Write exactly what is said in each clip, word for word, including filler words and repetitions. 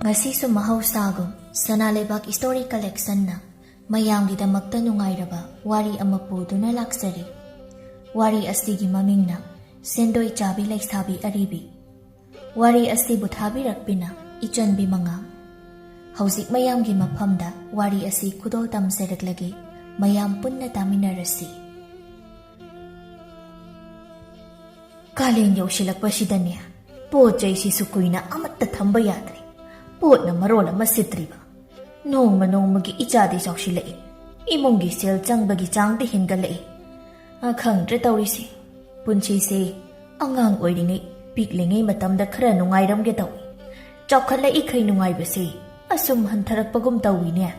ꯉꯁꯤꯁꯨ ꯃꯍꯧꯁꯥꯒꯨꯝ ꯁꯅꯥ ꯂꯩꯕꯥꯛ ꯏꯁꯇꯣꯔꯤ ꯀꯂꯦꯛꯁꯟꯅ ꯃꯌꯥꯝꯒꯤꯗꯃꯛꯇ ꯅꯨꯡꯉꯥꯏꯔꯕ ꯋꯥꯔꯤ ꯑꯃ ꯄꯨꯗꯨꯅ ꯂꯥꯛꯆꯔꯤ꯫ ꯋꯥꯔꯤ ꯑꯁꯤꯒꯤ ꯃꯃꯤꯡꯅ ꯁꯦꯟꯗꯣꯏ ꯆꯥꯕꯤ ꯂꯩꯁꯥꯕꯤ ꯑꯔꯤꯕꯤ꯫ ꯋꯥꯔꯤ ꯑꯁꯤꯕꯨ ꯊꯥꯕꯤꯔꯛꯄꯤꯅ ꯏꯆꯟꯕꯤ ꯃꯉꯥ꯫ ꯍꯧꯖꯤꯛ ꯃꯌꯥꯝꯒꯤ ꯃꯐꯝꯗ ꯋꯥꯔꯤ ꯑꯁꯤ ꯈꯨꯗꯣꯜ ꯇꯝꯖꯔꯛꯂꯒꯦ꯫ ꯃꯌꯥꯝ ꯄꯨꯟꯅ ꯇꯥꯃꯤꯟꯅꯔꯁꯤ꯫ ꯀꯥꯂꯦꯟ ꯌꯧꯁꯤꯜꯂꯛꯄꯁꯤꯗꯅꯦ, ꯄꯣꯠ ꯆꯩꯁꯤꯁꯨ ꯀꯨꯏꯅ ꯑꯃꯠꯇ ꯊꯝꯕ ꯌꯥꯗ꯭ꯔꯦ꯫ ꯄꯣꯠꯅ ꯃꯔꯣꯜ ꯑꯃ ꯁꯤꯠꯇ꯭ꯔꯤꯕ꯫ ꯅꯣꯡꯃ ꯅꯣꯡꯃꯒꯤ ꯏꯆꯥꯗꯤ ꯆꯥꯎꯁꯤꯜꯂꯛꯏ, ꯏꯃꯨꯡꯒꯤ ꯁꯦꯜ ꯆꯪꯕꯒꯤ ꯆꯥꯡꯗꯤ ꯍꯦꯟꯒꯠꯂꯛꯏ꯫ ꯑ, ꯈꯪꯗ꯭ꯔꯦ ꯇꯧꯔꯤꯁꯦ꯫ ꯄꯨꯟꯁꯤꯁꯦ ꯑꯉꯥꯡ ꯑꯣꯏꯔꯤꯉꯩ, ꯄꯤꯛꯂꯤꯉꯩ ꯃꯇꯝꯗ ꯈꯔ ꯅꯨꯡꯉꯥꯏꯔꯝꯒꯦ ꯇꯧꯏ꯫ ꯆꯥꯎꯈꯠꯂꯛꯏꯈꯩ ꯅꯨꯡꯉꯥꯏꯕꯁꯦ ꯑꯁꯨꯝ ꯍꯟꯊꯔꯛꯄꯒꯨꯝ ꯇꯧꯏꯅꯦ꯫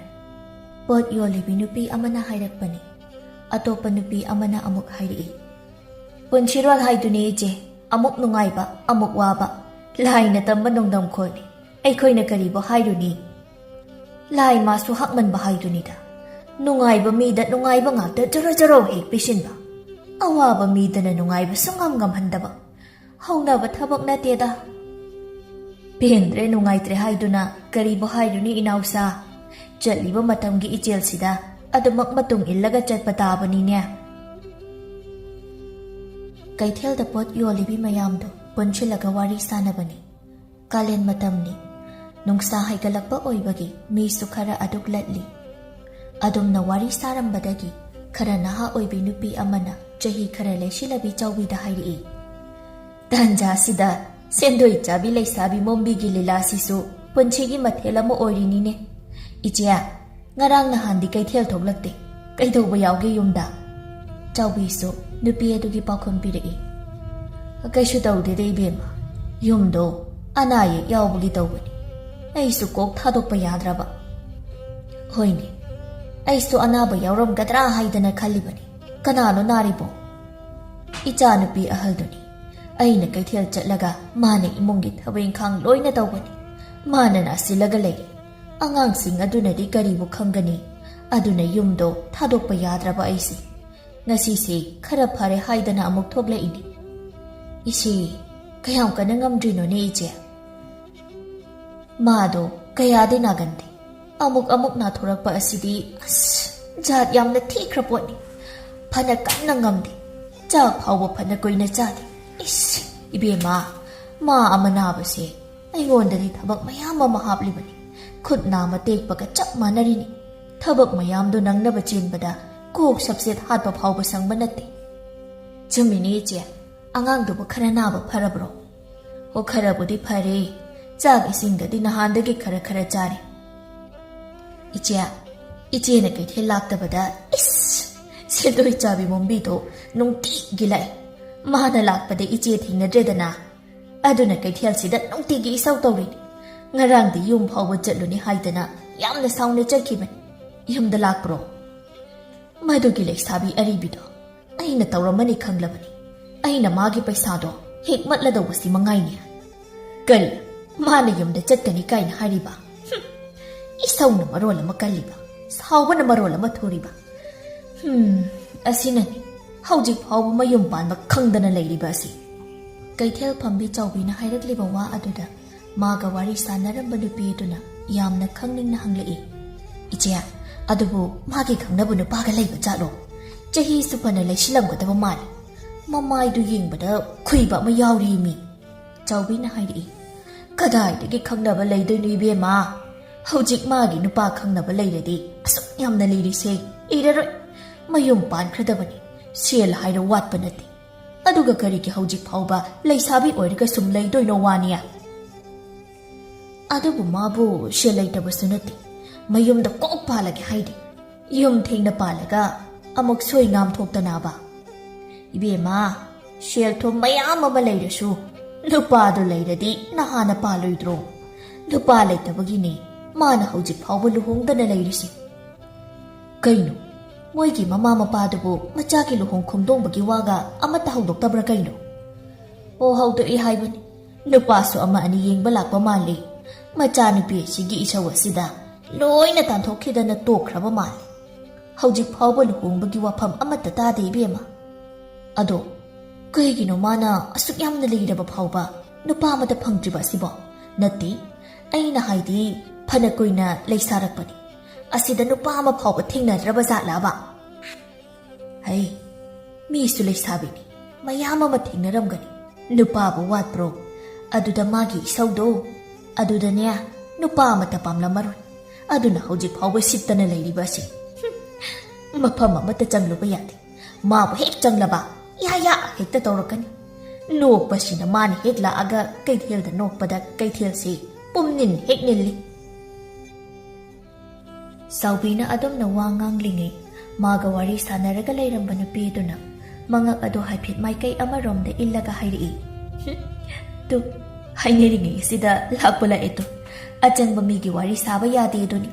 ꯄꯣꯠ ꯌꯣꯜꯂꯤꯕꯤ ꯅꯨꯄꯤ ꯑꯃꯅ ꯍꯥꯏꯔꯛꯄꯅꯤ꯫ ꯑꯇꯣꯞꯄ ꯅꯨꯄꯤ ꯑꯃꯅ ꯑꯃꯨꯛ ꯍꯥꯏꯔꯛꯏ, "ꯄꯨꯟꯁꯤꯔꯣꯜ ꯍꯥꯏꯗꯨꯅꯤ ꯏꯆꯦ, ꯑꯃꯨꯛ ꯅꯨꯡꯉꯥꯏꯕ, ꯑꯃꯨꯛ ꯋꯥꯕ꯫ ꯂꯥꯏꯅ ꯇꯝꯕ ꯅꯣꯡꯗꯝꯈꯣꯜꯅꯤ꯫ ꯑꯩꯈꯣꯏꯅ ꯀꯔꯤꯕꯨ ꯍꯥꯏꯔꯨꯅꯤ? ꯂꯥꯏ ꯃꯥꯁꯨ ꯍꯛꯃꯟꯕ ꯍꯥꯏꯗꯨꯅꯤꯗ꯫ ꯅꯨꯡꯉꯥꯏꯕ ꯃꯤꯗ ꯅꯨꯡꯉꯥꯏꯕ ꯉꯥꯛꯇ ꯖꯔꯣ ꯖꯔꯣ ꯍꯦꯛ ꯄꯤꯁꯤꯟꯕ, ꯑꯋꯥꯕ ꯃꯤꯗꯅ ꯅꯨꯡꯉꯥꯏꯕ ꯁꯨꯡꯉꯝ ꯉꯝꯍꯟꯗꯕ꯫ ꯍꯧꯅꯕ ꯊꯕꯛ ꯅꯠꯇꯦꯗ꯫" ꯄꯦꯟꯗ꯭ꯔꯦ ꯅꯨꯡꯉꯥꯏꯇ꯭ꯔꯦ ꯍꯥꯏꯗꯨꯅ ꯀꯔꯤꯕꯨ ꯍꯥꯏꯔꯨꯅꯤ ꯏꯅꯥꯎꯁꯥ? ꯆꯠꯂꯤꯕ ꯃꯇꯝꯒꯤ ꯏꯆꯦꯜꯁꯤꯗ ꯑꯗꯨꯃꯛ ꯃꯇꯨꯡ ꯏꯜꯂꯒ ꯆꯠꯄ ꯇꯥꯕꯅꯤꯅꯦ꯫ ꯀꯩꯊꯦꯜꯗ ꯄꯣꯠ ꯌꯣꯜꯂꯤꯕꯤ ꯃꯌꯥꯝꯗꯨ ꯄꯨꯟꯁꯤꯜꯂꯒ ꯋꯥꯔꯤ ꯁꯥꯟꯅꯕꯅꯤ꯫ ꯀꯥꯂꯦꯟ ꯃꯇꯝꯅꯤ꯫ ꯅꯨꯡꯁꯥ ꯍꯥꯏꯒꯠꯂꯛꯄ ꯑꯣꯏꯕꯒꯤ ꯃꯤꯁꯨ ꯈꯔ ꯑꯗꯨꯛ ꯂꯠꯂꯤ꯫ ꯑꯗꯨꯝꯅ ꯋꯥꯔꯤ ꯁꯥꯔꯝꯕꯗꯒꯤ ꯈꯔ ꯅꯍꯥ ꯑꯣꯏꯕꯤ ꯅꯨꯄꯤ ꯑꯃꯅ ꯆꯍꯤ ꯈꯔ ꯂꯩꯁꯤꯜꯂꯕꯤ ꯆꯥꯎꯕꯤꯗ ꯍꯥꯏꯔꯛꯏ, "ꯇꯥꯟꯖꯥꯁꯤꯗ ꯁꯦꯟꯗꯣꯏ ꯆꯥꯕꯤ ꯂꯩꯁꯥꯕꯤ ꯃꯣꯝꯕꯤꯒꯤ ꯂꯤꯂꯥꯁꯤꯁꯨ ꯄꯨꯟꯁꯤꯒꯤ ꯃꯊꯦꯜ ꯑꯃ ꯑꯣꯏꯔꯤꯅꯤꯅꯦ꯫ ꯏꯆꯦ, ꯉꯔꯥꯡ ꯅꯍꯥꯟꯗꯤ ꯀꯩꯊꯦꯜ ꯊꯣꯛꯂꯛꯇꯦ꯫ ꯀꯩꯗꯧꯕ ꯌꯥꯎꯒꯦ ꯌꯨꯝꯗ?" ꯆꯥꯎꯕꯤꯁꯨ ꯅꯨꯄꯤ ꯑꯗꯨꯒꯤ ꯄꯥꯎꯈꯨꯝ ꯄꯤꯔꯛꯏ, "ꯀꯩꯁꯨ ꯇꯧꯗꯦꯗ ꯏꯕꯦꯝꯃ, ꯌꯨꯝꯗꯣ ꯑꯅꯥ ꯑꯌꯦꯛ ꯌꯥꯎꯕꯒꯤ ꯇꯧꯕꯅꯤ꯫ ꯑꯩꯁꯨ ꯀꯣꯛ ꯊꯥꯗꯣꯛꯄ ꯌꯥꯗ꯭ꯔꯕ꯫ ꯍꯣꯏꯅꯦ, ꯑꯩꯁꯨ ꯑꯅꯥꯕ ꯌꯥꯎꯔꯝꯒꯗ꯭ꯔꯥ ꯍꯥꯏꯗꯅ ꯈꯜꯂꯤꯕꯅꯤ꯫ ꯀꯅꯥꯅꯣ ꯅꯥꯔꯤꯕꯣ?" "ꯏꯆꯥꯅꯨꯄꯤ ꯑꯍꯜꯗꯨꯅꯤ꯫ ꯑꯩꯅ ꯀꯩꯊꯦꯜ ꯆꯠꯂꯒ ꯃꯥꯅ ꯏꯃꯨꯡꯒꯤ ꯊꯕꯛ ꯏꯪꯈꯥꯡ ꯂꯣꯏꯅ ꯇꯧꯕꯅꯤ꯫ ꯃꯥꯅ ꯅꯥꯁꯤꯜꯂꯒ ꯂꯩꯔꯤ꯫ ꯑꯉꯥꯡꯁꯤꯡ ꯑꯗꯨꯅꯗꯤ ꯀꯔꯤꯕꯨ ꯈꯪꯒꯅꯤ? ꯑꯗꯨꯅ ꯌꯨꯝꯗꯣ ꯊꯥꯗꯣꯛꯄ ꯌꯥꯗ꯭ꯔꯕ ꯑꯩꯁꯦ꯫ ꯉꯁꯤꯁꯦ ꯈꯔ ꯐꯔꯦ ꯍꯥꯏꯗꯅ ꯑꯃꯨꯛ ꯊꯣꯛꯂꯛꯏꯅꯤ꯫" "ꯏꯆꯦ, ꯀꯌꯥꯝ ꯀꯟꯅ ꯉꯝꯗ꯭ꯔꯤꯅꯣꯅꯦ ꯏꯆꯦ?" ꯃꯥꯗꯣ ꯀꯌꯥꯗꯤ ꯅꯥꯒꯟꯗꯦ꯫ ꯑꯃꯨꯛ ꯑꯃꯨꯛ ꯅꯥꯊꯣꯔꯛꯄ ꯑꯁꯤꯗꯤ ꯑꯁ, ꯖꯥꯠ ꯌꯥꯝꯅ ꯊꯤꯈ꯭ꯔ ꯄꯣꯠꯅꯤ꯫ ꯐꯅ ꯀꯟꯅ ꯉꯝꯗꯦ꯫ ꯆꯥꯛ ꯐꯥꯎꯕ ꯐꯅ ꯀꯨꯏꯅ ꯆꯥꯗꯦ꯫ ꯏꯁ, ꯏꯕꯦꯝꯃ, ꯃꯥ ꯑꯃ ꯅꯥꯕꯁꯦ ꯑꯩꯉꯣꯟꯗꯗꯤ ꯊꯕꯛ ꯃꯌꯥꯝ ꯑꯃ ꯍꯥꯞꯂꯤꯕꯅꯤ꯫ ꯈꯨꯠ ꯅꯥꯝꯃ ꯇꯦꯛꯄꯒ ꯆꯞ ꯃꯥꯟꯅꯔꯤꯅꯤ꯫ ꯊꯕꯛ ꯃꯌꯥꯝꯗꯣ ꯅꯪꯅꯕ ꯆꯦꯟꯕꯗ ꯀꯣꯛ ꯁꯞꯁꯦꯠ ꯍꯥꯠꯄ ꯐꯥꯎꯕ ꯁꯪꯕ ꯅꯠꯇꯦ꯫ ꯆꯨꯝꯃꯤꯅꯦ ꯏꯆꯦ, ꯑꯉꯥꯡꯗꯨꯕꯨ ꯈꯔ ꯅꯥꯕ ꯐꯔꯕ꯭ꯔꯣ? ꯍꯣ, ꯈꯔꯕꯨꯗꯤ ꯐꯔꯦ꯫ ꯆꯥꯛ ꯏꯁꯤꯡꯒꯗꯤ ꯅꯍꯥꯟꯗꯒꯤ ꯈꯔ ꯈꯔ ꯆꯥꯔꯦ꯫ ꯏꯆꯦ, ꯏꯆꯦꯅ ꯀꯩꯊꯦꯜ ꯂꯥꯛꯇꯕꯗ, ꯏꯁ, ꯁꯦꯟꯗꯣꯏ ꯆꯥꯕꯤ ꯃꯣꯝꯕꯤꯗꯣ ꯅꯨꯡꯇꯤꯒꯤ ꯂꯥꯛꯑꯦ꯫ ꯃꯥꯅ ꯂꯥꯛꯄꯗ ꯏꯆꯦ ꯊꯦꯡꯅꯗ꯭ꯔꯦꯗꯅ꯫ ꯑꯗꯨꯅ ꯀꯩꯊꯦꯜꯁꯤꯗ ꯅꯨꯡꯇꯤꯒꯤ ꯏꯁꯧ ꯇꯧꯔꯤꯅꯤ꯫ ꯉꯔꯥꯡꯗꯤ ꯌꯨꯝ ꯐꯥꯎꯕ ꯆꯠꯂꯨꯅꯤ ꯍꯥꯏꯗꯅ ꯌꯥꯝꯅ ꯁꯥꯎꯅ ꯆꯠꯈꯤꯕꯅꯤ꯫ ꯌꯨꯝꯗ ꯂꯥꯛꯄ꯭ꯔꯣ? ꯃꯗꯨꯒꯤ ꯂꯩꯁꯥꯕꯤ ꯑꯔꯤꯕꯤꯗꯣ ꯑꯩꯅ ꯇꯧꯔꯝꯃꯅꯤ ꯈꯪꯂꯕꯅꯤ꯫ ꯑꯩꯅ ꯃꯥꯒꯤ ꯄꯩꯁꯥꯗꯣ ꯍꯦꯛꯃꯠꯂꯗꯧꯕꯁꯤ ꯃꯉꯥꯏꯅꯤ꯫ ꯀꯔꯤ? ꯃꯥꯅ ꯌꯨꯝꯗ ꯆꯠꯀꯅꯤ ꯀꯥꯏꯅ ꯍꯥꯏꯔꯤꯕ? ꯍꯨꯝ! ꯏꯁꯧꯅ ꯃꯔꯣꯜ ꯑꯃ ꯀꯜꯂꯤꯕ, ꯁꯥꯎꯕꯅ ꯃꯔꯣꯜ ꯑꯃ ꯊꯣꯔꯤꯕ꯫ ꯍꯨꯝ, ꯑꯁꯤꯅꯅꯤ ꯍꯧꯖꯤꯛ ꯐꯥꯎꯕ ꯃꯌꯨꯝ ꯄꯥꯟꯕ ꯈꯪꯗꯅ ꯂꯩꯔꯤꯕ ꯑꯁꯤ꯫ ꯀꯩꯊꯦꯜ ꯐꯝꯕꯤ ꯆꯥꯎꯕꯤꯅ ꯍꯥꯏꯔꯛꯂꯤꯕ ꯋꯥ ꯑꯗꯨꯗ ꯃꯥꯒ ꯋꯥꯔꯤ ꯁꯥꯟꯅꯔꯝꯕ ꯅꯨꯄꯤ ꯑꯗꯨꯅ ꯌꯥꯝꯅ ꯈꯪꯅꯤꯡꯅ ꯍꯪꯂꯛꯏ, "ꯏꯆꯦ, ꯑꯗꯨꯕꯨ ꯃꯥꯒꯤ ꯈꯪꯅꯕ ꯅꯨꯄꯥꯒ ꯂꯩꯕ ꯖꯥꯠꯂꯣ? ꯆꯍꯤꯁꯨ ꯐꯅ ꯂꯩꯁꯤꯜꯂꯝꯒꯗꯕ ꯃꯥꯜꯂꯤ꯫ ꯃꯃꯥꯏꯗꯨ ꯌꯦꯡꯕꯗ ꯈꯨꯏꯕ ꯑꯃ ꯌꯥꯎꯔꯤ ꯃꯤ꯫" ꯆꯥꯎꯕꯤꯅ ꯍꯥꯏꯔꯛꯏ, "ꯀꯗꯥꯏꯗꯒꯤ ꯈꯪꯅꯕ ꯂꯩꯗꯣꯏꯅꯣ ꯏꯕꯦꯝꯃ? ꯍꯧꯖꯤꯛ ꯃꯥꯒꯤ ꯅꯨꯄꯥ ꯈꯪꯅꯕ ꯂꯩꯔꯗꯤ ꯑꯁꯨꯛ ꯌꯥꯝꯅ ꯂꯩꯔꯤꯁꯦ ꯏꯔꯔꯣꯏ꯫ ꯃꯌꯨꯝ ꯄꯥꯟꯈ꯭ꯔꯗꯕꯅꯤ꯫ ꯁꯦꯜ ꯍꯥꯏꯔ ꯋꯥꯠꯄ ꯅꯠꯇꯦ꯫ ꯑꯗꯨꯒ ꯀꯔꯤꯒꯤ ꯍꯧꯖꯤꯛ ꯐꯥꯎꯕ ꯂꯩꯁꯥꯕꯤ ꯑꯣꯏꯔꯒ ꯁꯨꯝ ꯂꯩꯗꯣꯏꯅꯣ ꯋꯥꯅꯤ?" ꯑꯗꯨꯕꯨ ꯃꯥꯕꯨ ꯁꯦꯜ ꯂꯩꯇꯕꯁꯨ ꯅꯠꯇꯦ꯫ ꯃꯌꯨꯝꯗ ꯀꯣꯛ ꯄꯥꯜꯂꯒꯦ ꯍꯥꯏꯗꯦ꯫ ꯌꯨꯝ ꯊꯦꯡꯅ ꯄꯥꯜꯂꯒ ꯑꯃꯨꯛ ꯁꯣꯏ ꯉꯥꯝ ꯊꯣꯛꯇꯅꯕ꯫ ꯏꯕꯦꯝꯃ, ꯁꯦꯜ ꯊꯨꯝ ꯃꯌꯥꯝ ꯑꯃ ꯂꯩꯔꯁꯨ ꯅꯨꯄꯥꯗꯨ ꯂꯩꯔꯗꯤ ꯅꯍꯥꯟꯅ ꯄꯥꯜꯂꯣꯏꯗ꯭ꯔꯣ? ꯅꯨꯄꯥ ꯂꯩꯇꯕꯒꯤꯅꯦ ꯃꯥꯅ ꯍꯧꯖꯤꯛ ꯐꯥꯎꯕ ꯂꯨꯍꯣꯡꯗꯅ ꯂꯩꯔꯤꯁꯦ꯫ ꯀꯩꯅꯣ, ꯃꯣꯏꯒꯤ ꯃꯃꯥ ꯃꯄꯥꯗꯨꯕꯨ ꯃꯆꯥꯒꯤ ꯂꯨꯍꯣꯡ ꯈꯣꯡꯗꯣꯡꯕꯒꯤ ꯋꯥꯒ ꯑꯃꯠꯇ ꯍꯧꯗꯣꯛꯇꯕ꯭ꯔꯥ ꯀꯩꯅꯣ? ꯑꯣ, ꯍꯧꯗꯣꯛꯏ ꯍꯥꯏꯕꯅꯤ꯫ ꯅꯨꯄꯥꯁꯨ ꯑꯃ ꯑꯅꯤ ꯌꯦꯡꯕ ꯂꯥꯛꯄ ꯃꯥꯜꯂꯤ꯫ ꯃꯆꯥꯅꯨꯄꯤ ꯑꯁꯤꯒꯤ ꯏꯁꯧ ꯑꯁꯤꯗ ꯂꯣꯏꯅ ꯇꯥꯟꯊꯣꯛꯈꯤꯗꯅ ꯇꯣꯛꯈ꯭ꯔꯕ ꯃꯥꯜꯂꯤ꯫ ꯍꯧꯖꯤꯛ ꯐꯥꯎꯕ ꯂꯨꯍꯣꯡꯕꯒꯤ ꯋꯥꯐꯝ ꯑꯃꯠꯇ ꯇꯥꯗꯦ ꯏꯕꯦꯝꯃ꯫ ꯑꯗꯣ ꯀꯩꯒꯤꯅꯣ ꯃꯥꯅ ꯑꯁꯨꯛ ꯌꯥꯝꯅ ꯂꯤꯔꯕ ꯐꯥꯎꯕ ꯅꯨꯄꯥ ꯑꯃꯠꯇ ꯐꯪꯗ꯭ꯔꯤꯕ ꯑꯁꯤꯕꯣ? ꯅꯠꯇꯦ, ꯑꯩꯅ ꯍꯥꯏꯗꯤ, ꯐꯅ ꯀꯨꯏꯅ ꯂꯩꯁꯥꯔꯛꯄꯅꯤ, ꯑꯁꯤꯗ ꯅꯨꯄꯥ ꯑꯃ ꯐꯥꯎꯕ ꯊꯦꯡꯅꯗ꯭ꯔꯕ ꯖꯥꯠꯂꯕ? ꯍꯩ, ꯃꯤꯁꯨ ꯂꯩꯁꯥꯕꯤꯅꯤ, ꯃꯌꯥꯝ ꯑꯃ ꯊꯦꯡꯅꯔꯝꯒꯅꯤ꯫ ꯅꯨꯄꯥꯕꯨ ꯋꯥꯠꯄ꯭ꯔꯣ? ꯑꯗꯨꯗ ꯃꯥꯒꯤ ꯏꯁꯧꯗꯣ, ꯑꯗꯨꯗꯅꯦ, ꯅꯨꯄꯥ ꯑꯃꯠꯇ ꯄꯥꯝꯂꯝꯃꯔꯣꯏ꯫ ꯑꯗꯨꯅ ꯍꯧꯖꯤꯛ ꯐꯥꯎꯕ ꯁꯤꯠꯇꯅ ꯂꯩꯔꯤꯕ ꯑꯁꯤ꯫ ꯃꯐꯝ ꯑꯃꯠꯇ ꯆꯪꯂꯨꯕ ꯌꯥꯗꯦ꯫ ꯃꯥꯕꯨ ꯍꯦꯛ ꯆꯪꯂꯕ, ꯌꯥ ꯌꯥ ꯍꯦꯛꯇ ꯇꯧꯔꯛꯀꯅꯤ꯫ ꯅꯣꯛꯄꯁꯤꯅ ꯃꯥꯅ ꯍꯦꯛ ꯂꯥꯛꯑꯒ ꯀꯩꯊꯦꯜꯗ ꯅꯣꯛꯄꯗ ꯀꯩꯊꯦꯜꯁꯤ ꯄꯨꯝꯅꯤꯟ ꯍꯦꯛ ꯅꯤꯜꯂꯤ꯫ ꯆꯥꯎꯕꯤꯅ ꯑꯗꯨꯝꯅ ꯋꯥ ꯉꯥꯡꯂꯤꯉꯩ, ꯃꯥꯒ ꯋꯥꯔꯤ ꯁꯥꯟꯅꯔꯒ ꯂꯩꯔꯝꯕ ꯅꯨꯄꯤꯗꯨꯅ ꯃꯉꯛ ꯑꯗꯨ ꯍꯥꯏꯐꯦꯠ ꯃꯥꯏꯀꯩ ꯑꯃꯔꯣꯝꯗ ꯏꯜꯂꯒ ꯍꯥꯏꯔꯛꯏ, "ꯍꯨꯝ, ꯇꯨ, ꯍꯥꯏꯅꯔꯤꯉꯩ ꯑꯁꯤꯗ ꯂꯥꯛꯄ ꯂꯥꯛꯑꯦ ꯇꯨ꯫ ꯑꯆꯪꯕ ꯃꯤꯒꯤ ꯋꯥꯔꯤ ꯁꯥꯕ ꯌꯥꯗꯦ ꯑꯗꯨꯅꯤ꯫"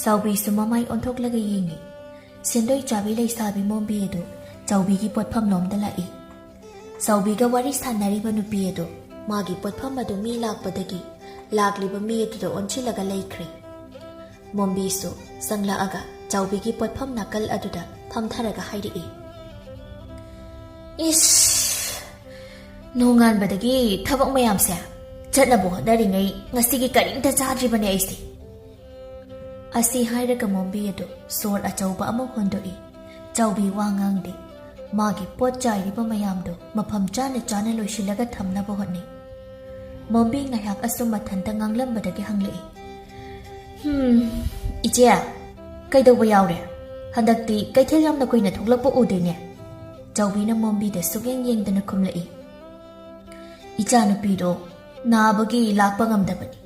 ꯆꯥꯎꯕꯤꯁꯨ ꯃꯃꯥꯏ ꯑꯣꯟꯊꯣꯛꯂꯒ ꯌꯦꯡꯉꯤ꯫ ꯁꯦꯟꯗꯣꯏ ꯆꯥꯕꯤ ꯂꯩꯁꯥꯕꯤ ꯃꯣꯝꯕꯤ ꯑꯗꯨ ꯆꯥꯎꯕꯤꯒꯤ ꯄꯣꯠꯐꯝꯂꯣꯝꯗ ꯂꯥꯛꯏ꯫ ꯆꯥꯎꯕꯤꯒ ꯋꯥꯔꯤ ꯁꯥꯟꯅꯔꯤꯕ ꯅꯨꯄꯤ ꯑꯗꯨ ꯃꯥꯒꯤ ꯄꯣꯠꯐꯝ ꯑꯗꯨ ꯃꯤ ꯂꯥꯛꯄꯗꯒꯤ ꯂꯥꯛꯂꯤꯕ ꯃꯤ ꯑꯗꯨꯗ ꯑꯣꯟꯁꯤꯜꯂꯒ ꯂꯩꯈ꯭ꯔꯦ꯫ ꯃꯣꯝꯕꯤꯁꯨ ꯆꯪꯂꯛꯑꯒ ꯆꯥꯎꯕꯤꯒꯤ ꯄꯣꯠꯐꯝ ꯅꯥꯀꯜ ꯑꯗꯨꯗ ꯐꯝꯊꯔꯒ ꯍꯥꯏꯔꯛꯏ, "ꯏꯁ! ꯅꯣꯡꯉꯥꯟꯕꯗꯒꯤ ꯊꯕꯛ ꯃꯌꯥꯝꯁꯦ ꯆꯠꯅꯕ ꯍꯣꯠꯅꯔꯤꯉꯩ ꯉꯁꯤꯒꯤ ꯀꯔꯤꯝꯇ ꯆꯥꯗ꯭ꯔꯤꯕꯅꯦ ꯑꯩꯁꯦ꯫" ꯑꯁꯤ ꯍꯥꯏꯔꯒ ꯃꯣꯝꯕꯤ ꯑꯗꯨ ꯁꯣꯔ ꯑꯆꯧꯕ ꯑꯃ ꯍꯣꯟꯗꯣꯛꯏ꯫ ꯆꯥꯎꯕꯤ ꯋꯥ ꯉꯥꯡꯗꯦ꯫ ꯃꯥꯒꯤ ꯄꯣꯠ ꯆꯥꯏꯔꯤꯕ ꯃꯌꯥꯝꯗꯨ ꯃꯐꯝ ꯆꯥꯅ ꯆꯥꯅ ꯂꯣꯏꯁꯤꯜꯂꯒ ꯊꯝꯅꯕ ꯍꯣꯠꯅꯩ꯫ ꯃꯣꯝꯕꯤ ꯉꯥꯏꯍꯥꯛ ꯑꯁꯨꯝ ꯃꯊꯟꯇ ꯉꯥꯡꯂꯝꯕꯗꯒꯤ ꯍꯪꯂꯛꯏ, "ꯍꯝ, ꯏꯆꯦ, ꯀꯩꯗꯧꯕ ꯌꯥꯎꯔꯦ? ꯍꯟꯗꯛꯇꯤ ꯀꯩꯊꯦꯜ ꯌꯥꯝꯅ ꯀꯨꯏꯅ ꯊꯣꯛꯂꯛꯄ ꯎꯗꯦꯅꯦ?" ꯆꯥꯎꯕꯤꯅ ꯃꯣꯝꯕꯤꯗ ꯁꯨꯛꯌꯦꯡ ꯌꯦꯡꯗꯅ ꯈꯨꯝꯂꯛꯏ, "ꯏꯆꯥꯅꯨꯄꯤꯗꯣ ꯅꯥꯕꯒꯤ ꯂꯥꯛꯄ ꯉꯝꯗꯕꯅꯤ꯫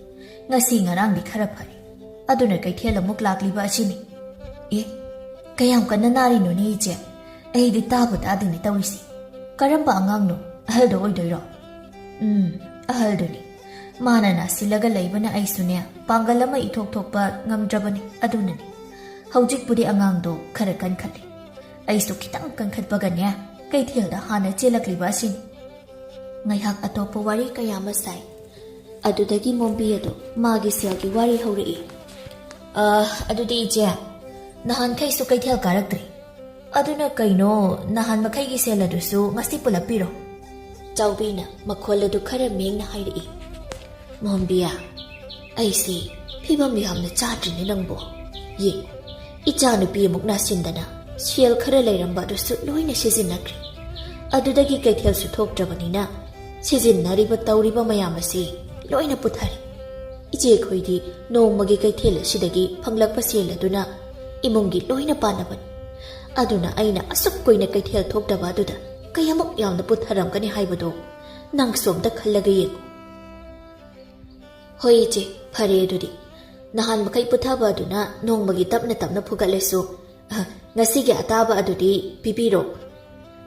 ꯉꯁꯤ ꯉꯔꯥꯡꯗꯤ ꯈꯔ ꯐꯔꯦ꯫ ꯑꯗꯨꯅ ꯀꯩꯊꯦꯜ ꯑꯃꯨꯛ ꯂꯥꯛꯂꯤꯕ ꯑꯁꯤꯅꯤ꯫" "ꯑꯦ, ꯀꯌꯥꯝ ꯀꯟꯅ ꯅꯥꯔꯤꯅꯣꯅꯦ ꯏꯆꯦ? ꯑꯩꯗꯤ ꯇꯥꯕꯨ ꯇꯥꯗꯦꯅꯦ ꯇꯧꯔꯤꯁꯤ꯫ ꯀꯔꯝꯕ ꯑꯉꯥꯡꯅꯣ? ꯑꯍꯜꯗꯣ ꯑꯣꯏꯗꯣꯏꯔꯣ?" "ꯎꯝ, ꯑꯍꯜꯗꯨꯅꯤ꯫ ꯃꯥꯅ ꯅꯥꯁꯤꯜꯂꯒ ꯂꯩꯕꯅ ꯑꯩꯁꯨꯅꯦ, ꯄꯥꯡꯒꯜ ꯑꯃ ꯏꯊꯣꯛ ꯊꯣꯛꯄ ꯉꯝꯗ꯭ꯔꯕꯅꯤ꯫ ꯑꯗꯨꯅꯅꯤ꯫ ꯍꯧꯖꯤꯛꯄꯨꯗꯤ ꯑꯉꯥꯡꯗꯣ ꯈꯔ ꯀꯟꯈꯠꯂꯦ꯫ ꯑꯩꯁꯨ ꯈꯤꯇꯪ ꯀꯟꯈꯠꯄꯒꯅꯦ, ꯀꯩꯊꯦꯜꯗ ꯍꯥꯟꯅ ꯆꯦꯜꯂꯛꯂꯤꯕ ꯑꯁꯤꯅꯤ꯫" ꯉꯥꯏꯍꯥꯛ ꯑꯇꯣꯞꯄ ꯋꯥꯔꯤ ꯀꯌꯥ ꯑꯃ ꯁꯥꯏ꯫ ꯑꯗꯨꯗꯒꯤ ꯃꯣꯝꯕꯤ ꯑꯗꯨ ꯃꯥꯒꯤ ꯁꯦꯜꯒꯤ ꯋꯥꯔꯤ ꯍꯧꯔꯛꯏ꯫ "ꯑ, ꯑꯗꯨꯗꯤ ꯏꯆꯦ, ꯅꯍꯥꯟꯈꯩꯁꯨ ꯀꯩꯊꯦꯜ ꯀꯥꯔꯛꯇ꯭ꯔꯤ꯫ ꯑꯗꯨꯅ ꯀꯩꯅꯣ, ꯅꯍꯥꯟ ꯃꯈꯩꯒꯤ ꯁꯦꯜ ꯑꯗꯨꯁꯨ ꯉꯁꯤ ꯄꯨꯂꯞ ꯄꯤꯔꯣ?" ꯆꯥꯎꯕꯤꯅ ꯃꯈꯣꯜ ꯑꯗꯨ ꯈꯔ ꯃꯦꯡꯅ ꯍꯥꯏꯔꯛꯏ꯫ ꯃꯣꯝꯕꯤꯌꯥ, ꯑꯩꯁꯤ ꯐꯤꯕꯝ ꯌꯥꯝꯅ ꯆꯥꯗ꯭ꯔꯤꯅꯦ ꯅꯪꯕꯨ꯫ ꯌꯦꯡ, ꯏꯆꯥꯅꯨꯄꯤ ꯑꯃꯨꯛ ꯅꯥꯁꯤꯟꯗꯅ ꯁꯦꯜ ꯈꯔ ꯂꯩꯔꯝꯕ ꯑꯗꯨꯁꯨ ꯂꯣꯏꯅ ꯁꯤꯖꯤꯟꯅꯈ꯭ꯔꯦ꯫ ꯑꯗꯨꯗꯒꯤ ꯀꯩꯊꯦꯜꯁꯨ ꯊꯣꯛꯇ꯭ꯔꯕꯅꯤꯅ ꯁꯤꯖꯤꯟꯅꯔꯤꯕ ꯇꯧꯔꯤꯕ ꯃꯌꯥꯝ ꯑꯁꯤ ꯂꯣꯏꯅ ꯄꯨꯊꯔꯦ꯫ ꯏꯆꯦꯈꯣꯏꯗꯤ ꯅꯣꯡꯃꯒꯤ ꯀꯩꯊꯦꯜ ꯑꯁꯤꯗꯒꯤ ꯐꯪꯂꯛꯄ ꯁꯦꯜ ꯑꯗꯨꯅ ꯏꯃꯨꯡꯒꯤ ꯂꯣꯏꯅ ꯄꯥꯅꯕꯅꯤ꯫ ꯑꯗꯨꯅ ꯑꯩꯅ ꯑꯁꯨꯛ ꯀꯨꯏꯅ ꯀꯩꯊꯦꯜ ꯊꯣꯛꯇꯕ ꯑꯗꯨꯗ ꯀꯌꯥꯃꯨꯛ ꯌꯥꯝꯅ ꯄꯨꯊꯔꯝꯒꯅꯤ ꯍꯥꯏꯕꯗꯨ ꯅꯪꯁꯨ ꯑꯝꯇ ꯈꯜꯂꯒ ꯌꯦꯡꯉꯨ꯫ ꯍꯣꯏ ꯏꯆꯦ, ꯐꯔꯦ ꯑꯗꯨꯗꯤ꯫ ꯅꯍꯥꯟ ꯃꯈꯩ ꯄꯨꯊꯕ ꯑꯗꯨꯅ ꯅꯣꯡꯃꯒꯤ ꯇꯞꯅ ꯇꯞꯅ ꯐꯨꯒꯠꯂꯁꯨ, ꯑ, ꯉꯁꯤꯒꯤ ꯑꯇꯥꯕ ꯑꯗꯨꯗꯤ ꯄꯤꯕꯤꯔꯣ꯫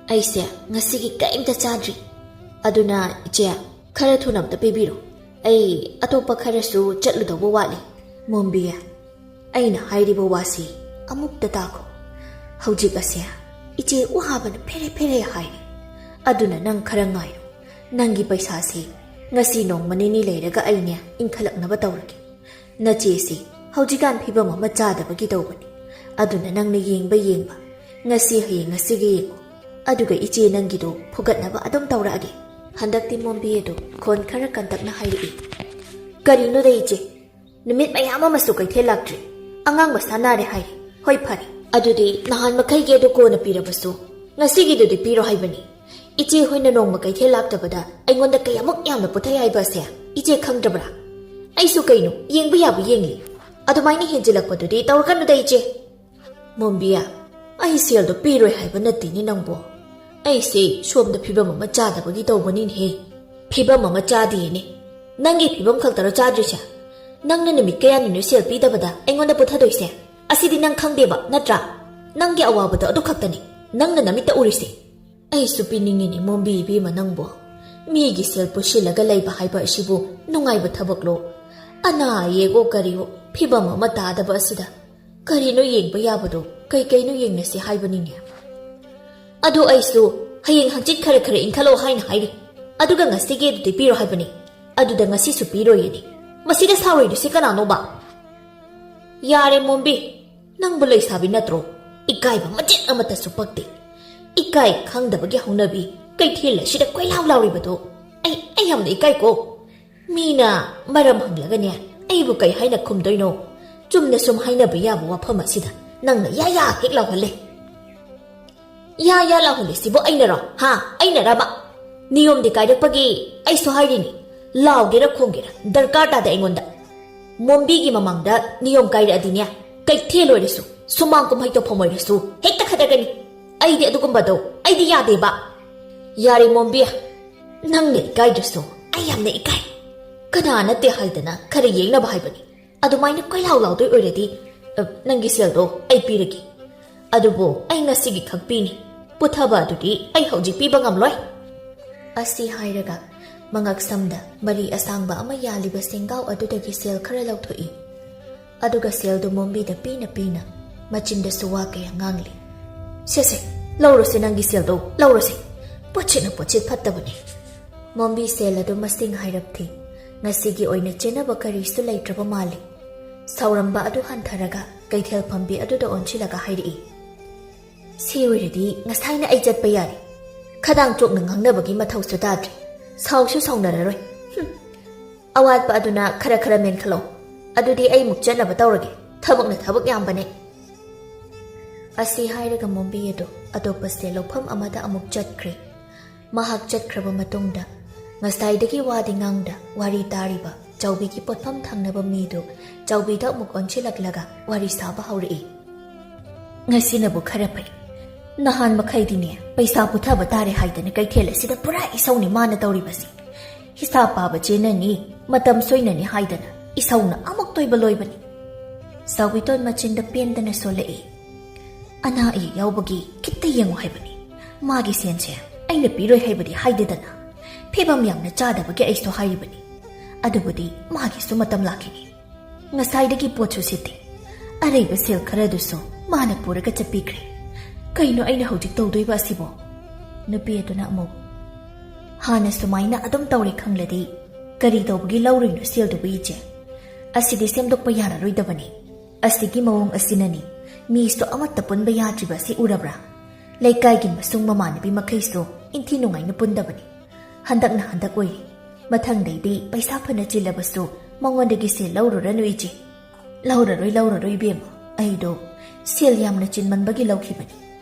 ꯑꯩꯁꯦ ꯉꯁꯤꯒꯤ ꯀꯔꯤꯝꯇ ꯆꯥꯗ꯭ꯔꯤ꯫ ꯑꯗꯨꯅ ꯏꯆꯦ, ꯈꯔ ꯊꯨꯅ ꯑꯝꯇ ꯄꯤꯕꯤꯔꯣ꯫ ꯑꯩ ꯑꯇꯣꯞꯄ ꯈꯔꯁꯨ ꯆꯠꯂꯨꯗꯧꯕ ꯋꯥꯠꯂꯤ꯫ ꯃꯣꯝꯕꯤ, ꯑꯩꯅ ꯍꯥꯏꯔꯤꯕ ꯋꯥꯁꯤ ꯑꯃꯨꯛꯇ ꯇꯥꯈꯣ꯫ ꯍꯧꯖꯤꯛ ꯑꯁꯦ ꯏꯆꯦ ꯋꯥꯕꯅ ꯐꯦꯔꯦ ꯐꯦꯔꯦ ꯍꯥꯏꯔꯤ꯫ ꯑꯗꯨꯅ ꯅꯪ ꯈꯔ ꯉꯥꯏꯔꯣ꯫ ꯅꯪꯒꯤ ꯄꯩꯁꯥꯁꯤ ꯉꯁꯤ ꯅꯣꯡꯃ ꯅꯤꯅꯤ ꯂꯩꯔꯒ ꯑꯩꯅꯦ ꯏꯟꯈꯠꯂꯛꯅꯕ ꯇꯧꯔꯒꯦ꯫ ꯅꯆꯦꯁꯤ ꯍꯧꯖꯤꯛꯀꯥꯟ ꯐꯤꯕꯝ ꯑꯃ ꯆꯥꯗꯕꯒꯤ ꯇꯧꯕꯅꯤ꯫ ꯑꯗꯨꯅ ꯅꯪꯅ ꯌꯦꯡꯕ ꯌꯦꯡꯕ, ꯉꯁꯤ ꯍꯌꯦꯡ ꯉꯁꯤꯒꯤ ꯌꯦꯡꯉꯨ꯫ ꯑꯗꯨꯒ ꯏꯆꯦ ꯅꯪꯒꯤꯗꯣ ꯐꯨꯒꯠꯅꯕ ꯑꯗꯨꯝ ꯇꯧꯔꯛꯑꯒꯦ꯫ ꯍꯟꯗꯛꯇꯤ ꯃꯣꯝꯕꯤ ꯑꯗꯨ ꯈꯣꯟ ꯈꯔ ꯀꯟꯇꯛꯅ ꯍꯥꯏꯔꯛꯏ꯫ ꯀꯔꯤꯅꯣꯗ ꯏꯆꯦ? ꯅꯨꯃꯤꯠ ꯃꯌꯥꯝ ꯑꯃꯁꯨ ꯀꯩꯊꯦꯜ ꯂꯥꯛꯇ꯭ꯔꯤ꯫ ꯑꯉꯥꯡ ꯃꯁꯥ ꯅꯥꯔꯦ ꯍꯥꯏ꯫ ꯍꯣꯏ, ꯐꯔꯦ꯫ ꯑꯗꯨꯗꯤ ꯅꯍꯥꯟ ꯃꯈꯩꯒꯤ ꯑꯗꯨ ꯀꯣꯟꯅ ꯄꯤꯔꯕꯁꯨ ꯉꯁꯤꯒꯤꯗꯨꯗꯤ ꯄꯤꯔꯣ ꯍꯥꯏꯕꯅꯤ꯫ ꯏꯆꯦ ꯍꯣꯏꯅ ꯅꯣꯡꯃ ꯀꯩꯊꯦꯜ ꯂꯥꯛꯇꯕꯗ ꯑꯩꯉꯣꯟꯗ ꯀꯌꯥꯃꯨꯛ ꯌꯥꯝꯅ ꯄꯨꯊꯩ ꯍꯥꯏꯕ ꯑꯁꯦ ꯏꯆꯦ ꯈꯪꯗ꯭ꯔꯕ꯭ꯔꯥ? ꯑꯩꯁꯨ ꯀꯩꯅꯣ, ꯌꯦꯡꯕ ꯌꯥꯕ ꯌꯦꯡꯂꯤ꯫ ꯑꯗꯨꯃꯥꯏꯅ ꯍꯦꯟꯖꯤꯜꯂꯛꯄꯗꯨꯗꯤ ꯇꯧꯔꯛꯀꯅꯨꯗ ꯏꯆꯦ꯫ ꯃꯣꯝꯕꯤꯌꯥ, ꯑꯩ ꯁꯦꯜꯗꯣ ꯄꯤꯔꯣꯏ ꯍꯥꯏꯕ ꯅꯠꯇꯦꯅꯦ ꯅꯪꯕꯣ꯫ ꯑꯩꯁꯦ ꯁꯣꯝꯗ ꯐꯤꯕꯝ ꯑꯃ ꯆꯥꯗꯕꯒꯤ ꯇꯧꯕꯅꯤꯅꯦꯍꯦ꯫ ꯐꯤꯕꯝ ꯑꯃ ꯆꯥꯗꯦꯅꯦ꯫ ꯅꯪꯒꯤ ꯐꯤꯕꯝ ꯈꯛꯇꯔꯣ ꯆꯥꯗ꯭ꯔꯤꯁꯦ? ꯅꯪꯅ ꯅꯨꯃꯤꯠ ꯀꯌꯥꯅꯤꯅꯣ ꯁꯦꯜ ꯄꯤꯗꯕꯗ ꯑꯩꯉꯣꯟꯗ ꯄꯨꯊꯗꯣꯏꯁꯦ? ꯑꯁꯤꯗꯤ ꯅꯪ ꯈꯪꯗꯦꯕ, ꯅꯠꯇ꯭ꯔꯥ? ꯅꯪꯒꯤ ꯑꯋꯥꯕꯗꯣ ꯑꯗꯨ ꯈꯛꯇꯅꯤ ꯅꯪꯅ ꯅꯃꯤꯠꯇ ꯎꯔꯤꯁꯦ꯫ ꯑꯩꯁꯨ ꯄꯤꯅꯤꯡꯉꯤꯅꯦ ꯃꯣꯝꯕꯤ ꯏꯕꯦꯝꯃ ꯅꯪꯕꯨ꯫ ꯃꯤꯒꯤ ꯁꯦꯜ ꯄꯨꯁꯤꯜꯂꯒ ꯂꯩꯕ ꯍꯥꯏꯕ ꯑꯁꯤꯕꯨ ꯅꯨꯡꯉꯥꯏꯕ ꯊꯕꯛꯂꯣ? ꯑꯅꯥ ꯑꯌꯦꯛꯑꯣ ꯀꯔꯤꯑꯣ ꯐꯤꯕꯝ ꯑꯃ ꯇꯥꯗꯕ ꯑꯁꯤꯗ ꯀꯔꯤꯅꯣ ꯌꯦꯡꯕ ꯌꯥꯕꯗꯣ? ꯀꯩ ꯀꯩꯅꯣ ꯌꯦꯡꯅꯁꯤ ꯍꯥꯏꯕꯅꯤꯅꯦ꯫ ꯑꯗꯨ ꯑꯩꯁꯨ ꯍꯌꯦꯡ ꯍꯪꯆꯤꯠ ꯈꯔ ꯈꯔ ꯏꯟꯈꯠꯂꯛꯑꯣ ꯍꯥꯏꯅ ꯍꯥꯏꯔꯤ꯫ ꯑꯗꯨꯒ ꯉꯁꯤꯒꯤ ꯑꯗꯨꯗꯤ ꯄꯤꯔꯣ ꯍꯥꯏꯕꯅꯤ꯫ ꯑꯗꯨꯗ ꯉꯁꯤꯁꯨ ꯄꯤꯔꯣꯏꯌꯦꯅꯦ꯫ ꯃꯁꯤꯗ ꯁꯥꯎꯔꯣꯏꯗꯣꯏꯁꯤ ꯀꯅꯥꯅꯣꯕ? ꯌꯥꯔꯦ ꯃꯣꯝꯕꯤ, ꯅꯪꯕꯨ ꯂꯩꯁꯥꯕꯤ ꯅꯠꯇ꯭ꯔꯣ? ꯏꯀꯥꯏꯕ ꯃꯆꯦꯠ ꯑꯃꯠꯇꯁꯨ ꯄꯛꯇꯦ꯫ ꯏꯀꯥꯏ ꯈꯪꯗꯕꯒꯤ ꯍꯧꯅꯕꯤ ꯀꯩꯊꯦꯜ ꯑꯁꯤꯗ ꯀꯣꯏꯂꯥꯎ ꯂꯥꯎꯔꯤꯕꯗꯣ ꯑꯩ, ꯑꯩ ꯌꯥꯝꯅ ꯏꯀꯥꯏꯀꯣ꯫ ꯃꯤꯅ ꯃꯔꯝ ꯍꯪꯂꯒꯅꯦ, ꯑꯩꯕꯨ ꯀꯩ ꯍꯥꯏꯅ ꯈꯨꯝꯗꯣꯏꯅꯣ? ꯆꯨꯝꯅ ꯁꯨꯝ ꯍꯥꯏꯅꯕ ꯌꯥꯕ ꯋꯥꯐꯝ ꯑꯁꯤꯗ ꯅꯪꯅ ꯌꯥ ꯌꯥ ꯍꯦꯛ ꯂꯥꯎꯍꯜꯂꯦ꯫ ꯌꯥ ꯌꯥ ꯂꯥꯎꯍꯜꯂꯤꯁꯤꯕꯨ ꯑꯩꯅꯔꯣ? ꯍꯥ? ꯑꯩꯅꯔꯕ? ꯅꯤꯌꯣꯝꯗꯤ ꯀꯥꯏꯔꯛꯄꯒꯤ ꯑꯩꯁꯨ ꯍꯥꯏꯔꯤꯅꯤ꯫ ꯂꯥꯎꯒꯦꯔꯥ ꯈꯣꯡꯒꯦꯔꯥ ꯗꯔꯀꯥꯔ ꯇꯥꯗꯦ ꯑꯩꯉꯣꯟꯗ꯫ ꯃꯣꯝꯕꯤꯒꯤ ꯃꯃꯥꯡꯗ ꯅꯤꯌꯣꯝ ꯀꯥꯏꯔꯛꯑꯗꯤꯅꯦ, ꯀꯩꯊꯦꯜ ꯑꯣꯏꯔꯁꯨ, ꯁꯨꯃꯥꯡ ꯀꯨꯝꯍꯩ ꯇꯧꯐꯝ ꯑꯣꯏꯔꯁꯨ ꯍꯦꯛꯇ ꯈꯠꯅꯒꯅꯤ꯫ ꯑꯩꯗꯤ ꯑꯗꯨꯒꯨꯝꯕꯗꯣ ꯑꯩꯗꯤ ꯌꯥꯗꯦꯕ꯫ ꯌꯥꯔꯦ ꯃꯣꯝꯕꯤ, ꯅꯪꯅ ꯏꯀꯥꯏꯗ꯭ꯔꯁꯨ ꯑꯩ ꯌꯥꯝꯅ ꯏꯀꯥꯏ꯫ ꯀꯅꯥ ꯅꯠꯇꯦ ꯍꯥꯏꯗꯅ ꯈꯔ ꯌꯦꯡꯅꯕ ꯍꯥꯏꯕꯅꯤ꯫ ꯑꯗꯨꯃꯥꯏꯅ ꯀꯣꯏꯂꯥꯎ ꯂꯥꯎꯗꯣꯏ ꯑꯣꯏꯔꯗꯤ, ꯑ, ꯅꯪꯒꯤ ꯁꯦꯜꯗꯣ ꯑꯩ ꯄꯤꯔꯒꯦ꯫ ꯑꯗꯨꯕꯨ ꯑꯩ ꯉꯁꯤꯒꯤ ꯈꯛ ꯄꯤꯅꯤ꯫ ꯄꯨꯊꯕ ꯑꯗꯨꯗꯤ ꯑꯩ ꯍꯧꯖꯤꯛ ꯄꯤꯕ ꯉꯝꯂꯣꯏ꯫ ꯑꯁꯤ ꯍꯥꯏꯔꯒ ꯃꯉꯛ ꯁꯝꯗ ꯃꯔꯤ ꯑꯁꯥꯡꯕ ꯑꯃ ꯌꯥꯜꯂꯤꯕ ꯁꯦꯡꯒꯥꯎ ꯑꯗꯨꯗꯒꯤ ꯁꯦꯜ ꯈꯔ ꯂꯧꯊꯣꯛꯏ꯫ ꯑꯗꯨꯒ ꯁꯦꯜꯗꯨ ꯃꯣꯝꯕꯤꯗ ꯄꯤꯅ ꯄꯤꯅ ꯃꯆꯤꯟꯗꯁꯨ ꯋꯥ ꯀꯌꯥ ꯉꯥꯡꯂꯤ꯫ "ꯁꯦ ꯁꯦ, ꯂꯧꯔꯣꯁꯦ ꯅꯪꯒꯤ ꯁꯦꯜꯗꯣ, ꯂꯧꯔꯣꯁꯦ꯫ ꯄꯣꯠꯁꯤꯠꯅ ꯄꯣꯠꯁꯤꯠ ꯐꯠꯇꯕꯅꯦ꯫" ꯃꯣꯝꯕꯤ ꯁꯦꯜ ꯑꯗꯨ ꯃꯁꯤꯡ ꯍꯥꯏꯔꯞ ꯊꯤ꯫ ꯉꯁꯤꯒꯤ ꯑꯣꯏꯅ ꯆꯦꯟꯅꯕ ꯀꯔꯤꯁꯨ ꯂꯩꯇ꯭ꯔꯕ ꯃꯥꯜꯂꯤ꯫ ꯁꯥꯎꯔꯝꯕ ꯑꯗꯨ ꯍꯟꯊꯔꯒ ꯀꯩꯊꯦꯜ ꯐꯝꯕꯤ ꯑꯗꯨꯗ ꯑꯣꯟꯁꯤꯜꯂꯒ ꯍꯥꯏꯔꯛꯏ, "ꯁꯤ ꯑꯣꯏꯔꯗꯤ ꯉꯁꯥꯏꯅ ꯑꯩ ꯆꯠꯄ ꯌꯥꯔꯦ꯫ ꯈꯗꯥꯡ ꯆꯣꯛꯅ ꯉꯥꯡꯅꯕꯒꯤ ꯃꯊꯧꯁꯨ ꯇꯥꯗ꯭ꯔꯦ꯫ ꯁꯥꯎꯁꯨ ꯁꯥꯎꯅꯔꯔꯣꯏ꯫ ꯍꯨꯝ꯫ ꯑꯋꯥꯠꯄ ꯑꯗꯨꯅ ꯈꯔ ꯈꯔ ꯃꯦꯟꯈꯠꯂꯣ꯫ ꯑꯗꯨꯗꯤ ꯑꯩ ꯑꯃꯨꯛ ꯆꯠꯅꯕ ꯇꯧꯔꯒꯦ꯫ ꯊꯕꯛꯅ ꯊꯕꯛ ꯌꯥꯝꯕꯅꯦ꯫" ꯑꯁꯤ ꯍꯥꯏꯔꯒ ꯃꯣꯝꯕꯤ ꯑꯗꯨ ꯑꯇꯣꯞꯄ ꯁꯦꯜ ꯂꯧꯐꯝ ꯑꯃꯗ ꯑꯃꯨꯛ ꯆꯠꯈ꯭ꯔꯦ꯫ ꯃꯍꯥꯛ ꯆꯠꯈ꯭ꯔꯕ ꯃꯇꯨꯡꯗ ꯉꯁꯥꯏꯗꯒꯤ ꯋꯥꯗꯤ ꯉꯥꯡꯗ ꯋꯥꯔꯤ ꯇꯥꯔꯤꯕ ꯆꯥꯎꯕꯤꯒꯤ ꯄꯣꯠꯐꯝ ꯊꯪꯅꯕ ꯃꯤꯗꯨ ꯆꯥꯎꯕꯤꯗ ꯑꯃꯨꯛ ꯑꯣꯟꯁꯤꯜꯂꯛꯂꯒ ꯋꯥꯔꯤ ꯁꯥꯕ ꯍꯧꯔꯛꯏ꯫ "ꯉꯁꯤꯅꯕꯨ ꯈꯔ ꯐꯩ꯫ ꯅꯍꯥꯟ ꯃꯈꯩꯗꯤꯅꯦ, ꯄꯩꯁꯥ ꯄꯨꯊꯕ ꯇꯥꯔꯦ ꯍꯥꯏꯗꯅ ꯀꯩꯊꯦꯜ ꯑꯁꯤꯗ ꯄꯨꯔꯥ ꯏꯁꯧꯅꯤ ꯃꯥꯅ ꯇꯧꯔꯤꯕꯁꯤ꯫ ꯍꯤꯁꯥꯞ ꯄꯥꯕ ꯆꯦꯟꯅꯅꯤ, ꯃꯇꯝ ꯁꯣꯏꯅꯅꯤ ꯍꯥꯏꯗꯅ ꯏꯁꯧꯅ ꯑꯃꯨꯛ ꯇꯣꯏꯕ ꯂꯣꯏꯕꯅꯤ꯫" ꯆꯥꯎꯕꯤꯇꯣꯟ ꯃꯆꯤꯟꯗ ꯄꯦꯟꯗꯅ ꯁꯣꯜꯂꯛꯏ꯫ "ꯑꯅꯥ ꯑꯌꯦꯛ ꯌꯥꯎꯕꯒꯤ ꯈꯤꯠꯇ ꯌꯦꯡꯉꯨ ꯍꯥꯏꯕꯅꯤ꯫ ꯃꯥꯒꯤ ꯁꯦꯟꯁꯦ ꯑꯩꯅ ꯄꯤꯔꯣꯏ ꯍꯥꯏꯕꯗꯤ ꯍꯥꯏꯗꯦꯗꯅ꯫ ꯐꯤꯕꯝ ꯌꯥꯝꯅ ꯆꯥꯗꯕꯒꯤ ꯑꯩꯁꯨ ꯍꯥꯏꯔꯤꯕꯅꯤ꯫ ꯑꯗꯨꯕꯨꯗꯤ ꯃꯥꯒꯤꯁꯨ ꯃꯇꯝ ꯂꯥꯛꯈꯤꯅꯤ꯫ ꯉꯁꯥꯏꯗꯒꯤ ꯄꯣꯠꯁꯨ ꯁꯤꯠꯇꯦ꯫ ꯑꯔꯩꯕ ꯁꯦꯜ ꯈꯔꯗꯨꯁꯨ ꯃꯥꯅ ꯄꯨꯔꯒ ꯆꯠꯄꯤꯈ꯭ꯔꯦ꯫ ꯀꯩꯅꯣ ꯑꯩꯅ ꯍꯧꯖꯤꯛ ꯇꯧꯗꯣꯏꯕ ꯑꯁꯤꯕꯣ?" ꯅꯨꯄꯤ ꯑꯗꯨꯅ ꯑꯃꯨꯛ, "ꯍꯥꯟꯅ ꯁꯨꯃꯥꯏꯅ ꯑꯗꯨꯝ ꯇꯧꯔꯦ ꯈꯪꯂꯗꯤ ꯀꯔꯤ ꯇꯧꯕꯒꯤ ꯂꯧꯔꯨꯏꯅꯣ ꯁꯦꯜꯗꯨꯕꯨ, ꯏꯆꯦ? ꯑꯁꯤꯗꯤ ꯁꯦꯝꯗꯣꯛꯄ ꯌꯥꯔꯔꯣꯏꯗꯕꯅꯤ꯫ ꯑꯁꯤꯒꯤ ꯃꯑꯣꯡ ꯑꯁꯤꯅꯅꯤ ꯃꯤꯁꯨ ꯑꯃꯠꯇ ꯄꯨꯟꯕ ꯌꯥꯗ꯭ꯔꯤꯕ ꯑꯁꯤ ꯎꯔꯕ꯭ꯔꯥ? ꯂꯩꯀꯥꯏꯒꯤ ꯃꯁꯨꯡ ꯃꯃꯥꯟꯅꯕꯤ ꯃꯈꯩꯁꯨ ꯏꯟꯊꯤ ꯅꯨꯡꯉꯥꯏꯅ ꯄꯨꯟꯗꯕꯅꯤ꯫ ꯍꯟꯗꯛꯅ ꯍꯟꯗꯛ ꯑꯣꯏꯔꯤ꯫ "ꯃꯊꯪꯗꯩꯗꯤ ꯄꯩꯁꯥ ꯐꯅ ꯆꯤꯜꯂꯕꯁꯨ ꯃꯉꯣꯟꯗꯒꯤ ꯁꯦꯜ ꯂꯧꯔꯨꯔꯅꯨ, ꯏꯆꯦ꯫" "ꯂꯧꯔꯔꯣꯏ, ꯂꯧꯔꯔꯣꯏ, ꯏꯕꯦꯝꯃ꯫ ꯑꯩꯗꯣ ꯁꯦꯜ ꯌꯥꯝꯅ ꯆꯤꯟꯃꯟꯕꯒꯤ ꯂꯧꯈꯤꯕꯅꯤ꯫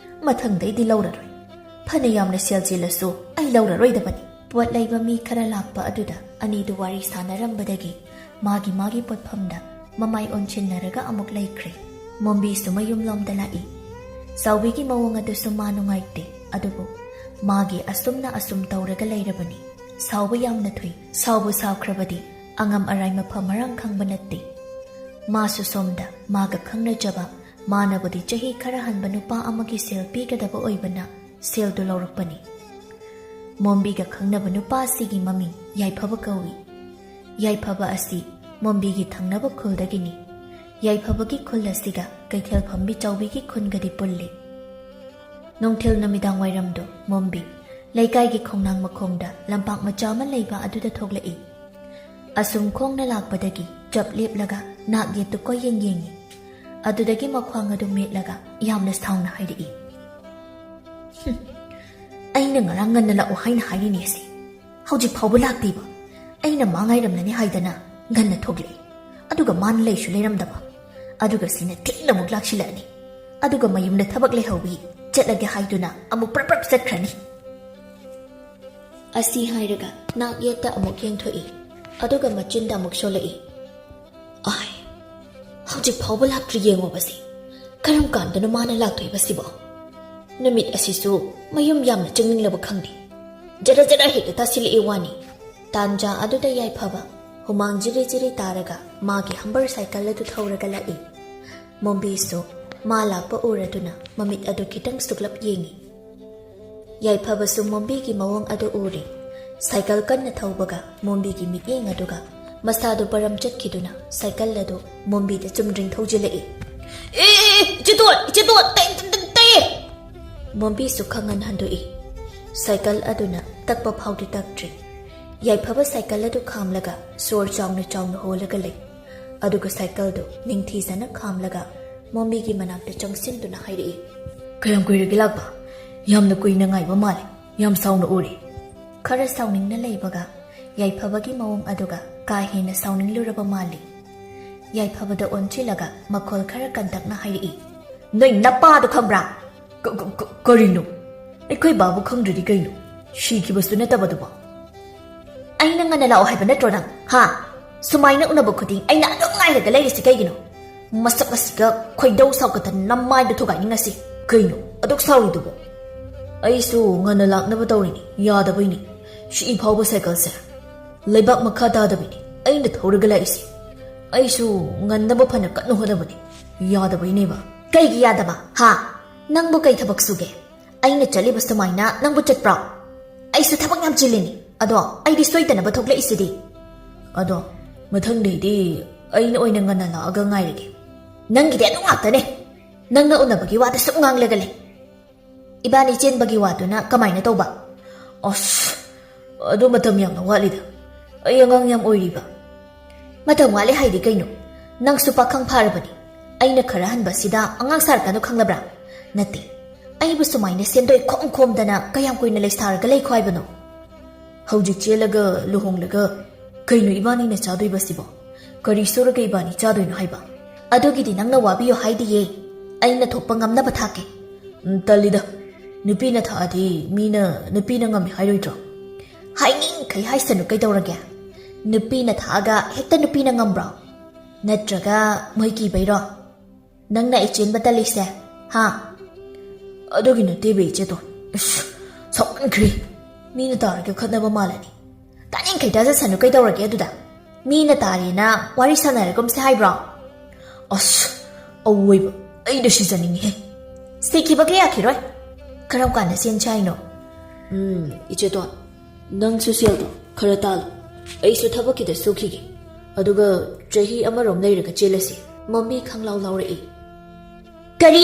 ꯃꯊꯪꯗꯩꯗꯤ ꯂꯧꯔꯔꯣꯏ꯫ ꯐꯅ ꯌꯥꯝꯅ ꯁꯦꯜ ꯆꯤꯜꯂꯁꯨ ꯑꯩ ꯂꯧꯔꯔꯣꯏꯗꯕꯅꯤ꯫" ꯄꯣꯠ ꯂꯩꯕ ꯃꯤ ꯈꯔ ꯂꯥꯛꯄ ꯑꯗꯨꯗ ꯑꯅꯤꯗꯨ ꯋꯥꯔꯤ ꯁꯥꯟꯅꯔꯝꯕꯗꯒꯤ ꯃꯥꯒꯤ ꯃꯥꯒꯤ ꯄꯣꯠꯐꯝꯗ ꯃꯃꯥꯏ ꯑꯣꯟꯁꯤꯟꯅꯔꯒ ꯑꯃꯨꯛ ꯂꯩꯈ꯭ꯔꯦ꯫ ꯃꯣꯝꯕꯤꯁꯨ ꯃꯌꯨꯝꯂꯣꯝꯗ ꯂꯥꯛꯏ꯫ ꯆꯥꯎꯕꯤꯒꯤ ꯃꯑꯣꯡ ꯑꯗꯨꯁꯨ ꯃꯥ ꯅꯨꯡꯉꯥꯏꯇꯦ꯫ ꯑꯗꯨꯕꯨ ꯃꯥꯒꯤ ꯑꯁꯨꯝꯅ ꯑꯁꯨꯝ ꯇꯧꯔꯒ ꯂꯩꯔꯕꯅꯤ꯫ ꯁꯥꯎꯕ ꯌꯥꯝꯅ ꯊꯨꯏ꯫ ꯁꯥꯎꯕ ꯁꯥꯎꯈ꯭ꯔꯕꯗꯤ ꯑꯉꯝ ꯑꯔꯥꯏ ꯃꯐꯝ ꯃꯔꯥꯡ ꯈꯪꯕ ꯅꯠꯇꯦ꯫ ꯃꯥꯁꯨ ꯁꯣꯝꯗ ꯃꯥꯒ ꯈꯪꯅꯖꯕ, ꯃꯥꯅꯕꯨꯗꯤ ꯆꯍꯤ ꯈꯔ ꯍꯟꯕ ꯅꯨꯄꯥ ꯑꯃꯒꯤ ꯁꯦꯜ ꯄꯤꯒꯗꯕ ꯑꯣꯏꯕꯅ ꯁꯦꯜꯗꯨ ꯂꯧꯔꯛꯄꯅꯤ꯫ ꯃꯣꯝꯕꯤꯒ ꯈꯪꯅꯕ ꯅꯨꯄꯥ ꯑꯁꯤꯒꯤ ꯃꯃꯤꯡ ꯌꯥꯏꯐꯕ ꯀꯧꯏ꯫ ꯌꯥꯏꯐꯕ ꯑꯁꯤ ꯃꯣꯝꯕꯤꯒꯤ ꯊꯪꯅꯕ ꯈꯨꯜꯗꯒꯤꯅꯤ꯫ ꯌꯥꯏꯐꯕꯒꯤ ꯈꯨꯜ ꯑꯁꯤꯒ ꯀꯩꯊꯦꯜ ꯐꯝꯕꯤ ꯆꯥꯎꯕꯤꯒꯤ ꯈꯨꯟꯒꯗꯤ ꯄꯨꯜꯂꯤ꯫ ꯅꯨꯡꯊꯤꯜ ꯅꯨꯃꯤꯗꯥꯡ ꯋꯥꯏꯔꯝꯗꯨ ꯃꯣꯝꯕꯤ ꯂꯩꯀꯥꯏꯒꯤ ꯈꯣꯡꯅꯥꯡ ꯃꯈꯣꯡꯗ ꯂꯝꯄꯥꯛ ꯃꯆꯥ ꯑꯃ ꯂꯩꯕ ꯑꯗꯨꯗ ꯊꯣꯛꯂꯛꯏ꯫ ꯑꯁꯨꯝ ꯈꯣꯡꯅ ꯂꯥꯛꯄꯗꯒꯤ ꯆꯞ ꯂꯦꯞꯂꯒ ꯅꯥꯛ ꯌꯦꯠꯇꯨ ꯀꯣꯏꯌꯦꯡ ꯌꯦꯡꯉꯤ꯫ ꯑꯗꯨꯗꯒꯤ ꯃꯈ꯭ꯋꯥꯡ ꯑꯗꯨ ꯃꯦꯠꯂꯒ ꯌꯥꯝꯅ ꯁꯥꯎꯅ ꯍꯥꯏꯔꯛꯏ, "ꯍꯨꯝ, ꯑꯩꯅ ꯉꯔꯥꯡ ꯉꯟꯅ ꯂꯥꯛꯑꯣ ꯍꯥꯏꯅ ꯍꯥꯏꯔꯤꯅꯦ ꯑꯁꯤ꯫ ꯍꯧꯖꯤꯛ ꯐꯥꯎꯕ ꯂꯥꯛꯇꯦꯕ꯫ ꯑꯩꯅ ꯃꯥ ꯉꯥꯏꯔꯝꯂꯅꯤ ꯍꯥꯏꯗꯅ ꯉꯟꯅ ꯊꯣꯛꯂꯛꯑꯦ꯫ ꯑꯗꯨꯒ ꯃꯥꯅ ꯂꯩꯁꯨ ꯂꯩꯔꯝꯗꯕ꯫ ꯑꯗꯨꯒ ꯁꯤꯅ ꯊꯦꯡꯅ ꯑꯃꯨꯛ ꯂꯥꯛꯁꯤꯜꯂꯛꯑꯅꯤ꯫ ꯑꯗꯨꯒ ꯃꯌꯨꯝꯗ ꯊꯕꯛ ꯂꯩꯍꯧꯋꯤ, ꯆꯠꯂꯒꯦ ꯍꯥꯏꯗꯨꯅ ꯑꯃꯨꯛ ꯄ꯭ꯔꯞ ꯄ꯭ꯔꯞ ꯆꯠꯈ꯭ꯔꯅꯤ꯫" ꯑꯁꯤ ꯍꯥꯏꯔꯒ ꯅꯥꯛ ꯌꯦꯠꯇ ꯑꯃꯨꯛ ꯌꯦꯡꯊꯣꯛꯏ꯫ ꯑꯗꯨꯒ ꯃꯆꯤꯟꯗ ꯑꯃꯨꯛ ꯁꯣꯜꯂꯛꯏ, "ꯑꯥꯏ, ꯍꯧꯖꯤꯛ ꯐꯥꯎꯕ ꯂꯥꯛꯇ꯭ꯔꯤ ꯌꯦꯡꯉꯣꯕꯁꯦ꯫ ꯀꯔꯝ ꯀꯥꯟꯗꯅꯣ ꯃꯥꯅ ꯂꯥꯛꯇꯣꯏꯕꯁꯤꯕꯣ? ꯅꯨꯃꯤꯠ ꯑꯁꯤꯁꯨ ꯃꯌꯨꯝ ꯌꯥꯝꯅ ꯆꯪꯅꯤꯡꯂꯕ ꯈꯪꯗꯦ꯫ ꯖꯔ ꯖꯔ ꯍꯦꯛꯇ ꯇꯥꯁꯤꯜꯂꯛꯏ ꯋꯥꯅꯤ꯫" ꯇꯥꯟꯖꯥ ꯑꯗꯨꯗ ꯌꯥꯏꯐꯕ ꯍꯨꯃꯥꯡ ꯖꯤꯔꯤ ꯖꯤꯔꯤ ꯇꯥꯔꯒ ꯃꯥꯒꯤ ꯍꯝꯕꯔ ꯁꯥꯏꯀꯜ ꯑꯗꯨ ꯊꯧꯔꯒ ꯂꯥꯛꯏ꯫ ꯃꯣꯝꯕꯤꯁꯨ ꯃꯥ ꯂꯥꯛꯄ ꯎꯔꯗꯨꯅ ꯃꯃꯤꯠ ꯑꯗꯨ ꯈꯤꯇꯪ ꯁꯨꯛꯂꯞ ꯌꯦꯡꯉꯤ꯫ ꯌꯥꯏꯐꯕꯁꯨ ꯃꯣꯝꯕꯤꯒꯤ ꯃꯑꯣꯡ ꯑꯗꯨ ꯎꯔꯦ꯫ ꯁꯥꯏꯀꯜ ꯀꯟꯅ ꯊꯧꯕꯒ ꯃꯣꯝꯕꯤꯒꯤ ꯃꯤꯠꯌꯦꯡ ꯑꯗꯨꯒ ꯃꯁꯥꯗꯨ ꯄꯔꯝ ꯆꯠꯈꯤꯗꯨꯅ ꯁꯥꯏꯀꯜ ꯑꯗꯨ ꯃꯣꯝꯕꯤꯗ ꯆꯨꯝꯗ꯭ꯔꯤꯡ ꯊꯧꯖꯤꯜꯂꯛꯏ꯫ "ꯑꯦ, ꯑꯦ, ꯑꯦ, ꯏꯆꯦꯇꯣꯟ, ꯏꯆꯦꯇꯣꯟ, ꯇꯩ, ꯇꯩ, ꯇꯩ!" ꯃꯣꯝꯕꯤꯁꯨ ꯈꯪꯍꯟ ꯍꯟꯗꯣꯛꯏ꯫ ꯁꯥꯏꯀꯜ ꯑꯗꯨꯅ ꯇꯛꯄ ꯐꯥꯎꯗꯤ ꯇꯛꯇ꯭ꯔꯤ꯫ ꯌꯥꯏꯐꯕ ꯁꯥꯏꯀꯜ ꯑꯗꯨ ꯈꯥꯝꯂꯒ ꯁꯣꯔ ꯆꯥꯎꯅ ꯆꯥꯎꯅ ꯍꯣꯜꯂꯒ ꯂꯩ꯫ ꯑꯗꯨꯒ ꯁꯥꯏꯀꯜꯗꯨ ꯅꯤꯡꯊꯤꯖꯅ ꯈꯥꯝꯂꯒ ꯃꯣꯝꯕꯤꯒꯤ ꯃꯅꯥꯛꯇ ꯆꯪꯁꯤꯟꯗꯨꯅ ꯍꯥꯏꯔꯛꯏ, "ꯀꯌꯥꯝ ꯀꯨꯏꯔꯒꯦ ꯂꯥꯛꯄ? ꯌꯥꯝꯅ ꯀꯨꯏꯅ ꯉꯥꯏꯕ ꯃꯥꯜꯂꯦ꯫ ꯌꯥꯝ ꯁꯥꯎꯅ ꯎꯔꯦ꯫" ꯈꯔ ꯁꯥꯎꯅꯤꯡꯅ ꯂꯩꯕꯒ ꯌꯥꯏꯐꯕꯒꯤ ꯃꯑꯣꯡ ꯑꯗꯨꯒ ꯀꯥ ꯍꯦꯟꯅ ꯁꯥꯎꯅꯤꯡꯂꯨꯔꯕ ꯃꯥꯜꯂꯤ꯫ ꯌꯥꯏꯐꯕꯗ ꯑꯣꯟꯁꯤꯜꯂꯒ ꯃꯈꯣꯜ ꯈꯔ ꯀꯟꯇꯛꯅ ꯍꯥꯏꯔꯛꯏ, "ꯅꯣꯏ ꯅꯄꯥꯗꯣ ꯈꯪꯕ꯭ꯔꯥ?" "ꯀ-, ꯀ-, ꯀ-, ꯀꯔꯤꯅꯣ? ꯑꯩꯈꯣꯏ ꯕꯥꯕꯨ ꯈꯪꯗ꯭ꯔꯗꯤ ꯀꯩꯅꯣ? ꯁꯤꯈꯤꯕꯁꯨ ꯅꯠꯇꯕꯗꯨꯕꯣ?" "ꯑꯩꯅ ꯉꯟꯅ ꯂꯥꯛꯑꯣ ꯍꯥꯏꯕ ꯅꯠꯇ꯭ꯔꯣ ꯅꯪ? ꯍꯥ? ꯁꯨꯃꯥꯏꯅ ꯎꯅꯕ ꯈꯨꯗꯤꯡ ꯑꯩꯅ ꯑꯗꯨꯝ ꯉꯥꯏꯔꯒ ꯂꯩꯔꯤꯁꯤ ꯀꯩꯒꯤꯅꯣ? ꯃꯁꯛ ꯑꯁꯤꯒ ꯈꯣꯏꯗꯧ ꯁꯥꯎꯒꯠꯇꯅ ꯅꯃꯥꯏꯗꯣ ꯊꯨꯒꯥꯏꯅꯤꯡꯉꯁꯤ꯫ ꯀꯩꯅꯣ ꯑꯗꯨꯛ ꯁꯥꯎꯔꯤꯗꯨꯕꯣ?" "ꯑꯩꯁꯨ ꯉꯟꯅ ꯂꯥꯛꯅꯕ ꯇꯧꯔꯤꯅꯤ, ꯌꯥꯗꯕꯩꯅꯤ꯫ ꯁꯤ ꯐꯥꯎꯕ ꯁꯥꯏꯀꯜꯁꯦ ꯂꯩꯕꯥꯛ ꯃꯈꯥ ꯇꯥꯗꯕꯤꯅꯤ ꯑꯩꯅ ꯊꯧꯔꯒ ꯂꯥꯛꯏꯁꯦ꯫ ꯑꯩꯁꯨ ꯉꯟꯅꯕ ꯐꯅ ꯀꯟꯅ ꯍꯣꯠꯅꯕꯅꯤ, ꯌꯥꯗꯕꯩꯅꯦꯕ꯫" "ꯀꯩꯒꯤ ꯌꯥꯗꯕ? ꯍꯥ? ꯅꯪꯕꯨ ꯀꯩ ꯊꯕꯛ ꯁꯨꯒꯦ? ꯑꯩꯅ ꯆꯠꯂꯤꯕ ꯁꯨꯃꯥꯏꯅ ꯅꯪꯕꯨ ꯆꯠꯄ꯭ꯔꯣ? ꯑꯩꯁꯨ ꯊꯕꯛ ꯌꯥꯝ ꯆꯤꯜꯂꯤꯅꯤ꯫ ꯑꯗꯣ ꯑꯩꯗꯤ ꯁꯣꯏꯗꯅꯕ ꯊꯣꯛꯂꯛꯏꯁꯤꯗꯤ꯫ ꯑꯗꯣ ꯃꯊꯪꯗꯩꯗꯤ ꯑꯩꯅ ꯑꯣꯏꯅ ꯉꯟꯅ ꯂꯥꯛꯑꯒ ꯉꯥꯏꯔꯒꯦ꯫" "ꯅꯪꯒꯤꯗꯤ ꯑꯗꯨ ꯉꯥꯛꯇꯅꯦ꯫ ꯅꯪꯅ ꯎꯅꯕꯒꯤ ꯋꯥꯗ ꯁꯨꯝ ꯉꯥꯡꯂꯒ ꯂꯩ꯫ ꯏꯕꯥꯅꯤ ꯆꯦꯟꯕꯒꯤ ꯋꯥꯗꯨꯅ ꯀꯃꯥꯏꯅ ꯇꯧꯕ?" "ꯑꯁ, ꯑꯗꯨ ꯃꯇꯝ ꯌꯥꯝꯅ ꯋꯥꯠꯂꯤꯗ꯫ ꯑꯩ ꯑꯉꯥꯡ ꯌꯥꯝ ꯑꯣꯏꯔꯤꯕ꯫" "ꯃꯇꯝ ꯋꯥꯠꯂꯤ ꯍꯥꯏꯗꯤ ꯀꯩꯅꯣ? ꯅꯪꯁꯨ ꯄꯥꯈꯪ ꯐꯥꯔꯕꯅꯤ꯫ ꯑꯩꯅ ꯈꯔ ꯍꯟꯕꯁꯤꯗ ꯑꯉꯥꯡ ꯁꯥꯔꯛꯀꯅꯨ ꯈꯪꯂꯕ꯭ꯔꯥ?" "ꯅꯠꯇꯦ, ꯑꯩꯕꯨ ꯁꯨꯃꯥꯏꯅ ꯁꯦꯟꯗꯣꯏ ꯈꯣꯝ ꯈꯣꯝꯗꯅ ꯀꯌꯥꯝ ꯀꯨꯏꯅ ꯂꯩꯁꯥꯔꯒ ꯂꯩꯈꯣ ꯍꯥꯏꯕꯅꯣ? ꯍꯧꯖꯤꯛ ꯆꯦꯜꯂꯒ ꯂꯨꯍꯣꯡꯂꯒ ꯀꯩꯅꯣ ꯏꯕꯥꯅꯤꯅ ꯆꯥꯗꯣꯏꯕꯁꯤꯕꯣ? ꯀꯔꯤ ꯁꯨꯔꯒ ꯏꯕꯥꯅꯤ ꯆꯥꯗꯣꯏꯅꯣ ꯍꯥꯏꯕ?" "ꯑꯗꯨꯒꯤꯗꯤ ꯅꯪꯅ ꯋꯥꯕꯤꯌꯨ ꯍꯥꯏꯗꯤꯌꯦ꯫ ꯑꯩꯅ ꯊꯣꯛꯄ ꯉꯝꯅꯕ ꯊꯥꯛꯀꯦ꯫" "ꯎꯝ, ꯇꯜꯂꯤꯗ꯫ ꯅꯨꯄꯤꯅ ꯊꯥꯛꯑꯗꯤ ꯃꯤꯅ ꯅꯨꯄꯤꯅ ꯉꯝꯃꯤ ꯍꯥꯏꯔꯣꯏꯗ꯭ꯔꯣ?" "ꯍꯥꯏꯅꯤꯡꯈꯩ ꯍꯥꯏꯁꯅꯨ ꯀꯩꯗꯧꯔꯒꯦ꯫ ꯅꯨꯄꯤꯅ ꯊꯥꯛꯑꯒ ꯍꯦꯛꯇ ꯅꯨꯄꯤꯅ ꯉꯝꯕ꯭ꯔꯣ? ꯅꯠꯇ꯭ꯔꯒ ꯃꯣꯏ ꯀꯤꯕꯩꯔꯣ ꯅꯪꯅ ꯑꯩ ꯆꯦꯟꯕ ꯇꯜꯂꯤꯁꯦ? ꯍꯥ?" "ꯑꯗꯨꯒꯤ ꯅꯠꯇꯦꯕ ꯏꯆꯦꯗꯣ꯫ ꯏꯁ, ꯁꯥꯎꯃꯟꯈ꯭ꯔꯦ꯫ ꯃꯤꯅ ꯇꯥꯔꯒ ꯈꯠꯅꯕ ꯃꯥꯜꯂꯅꯤ꯫" "ꯇꯥꯅꯤꯡꯈꯩ ꯇꯥꯖꯁꯅꯨ ꯀꯩꯗꯧꯔꯒꯦ ꯑꯗꯨꯗ? ꯃꯤꯅ ꯇꯥꯔꯦꯅ ꯋꯥꯔꯤ ꯁꯥꯟꯅꯔꯒꯨꯝꯁꯦ ꯍꯥꯏꯕ꯭ꯔꯣ?" "ꯑꯁ, ꯑꯋꯣꯏꯕ, ꯑꯩꯗ ꯁꯤꯖꯅꯤꯡꯉꯤꯍꯦ꯫" "ꯁꯤꯈꯤꯕꯒ ꯌꯥꯈꯤꯔꯣꯏ꯫ ꯀꯔꯝ ꯀꯥꯟꯗ ꯆꯦꯟꯁꯦ ꯍꯥꯏꯅꯣ?" "ꯎꯝ, ꯏꯆꯦꯇꯣꯟ, ꯅꯪꯁꯨ ꯁꯦꯜꯗꯣ ꯈꯔ ꯇꯥꯜꯂꯨ꯫ ꯑꯩꯁꯨ ꯊꯕꯛ ꯈꯤꯇ ꯁꯨꯈꯤꯒꯦ꯫ ꯑꯗꯨꯒ ꯆꯍꯤ ꯑꯃꯔꯣꯝ ꯂꯩꯔꯒ ꯆꯦꯜꯂꯁꯤ꯫" ꯃꯃꯤ ꯈꯪꯂꯥꯎ ꯂꯥꯎꯔꯛꯏ꯫ "ꯀꯔꯤ?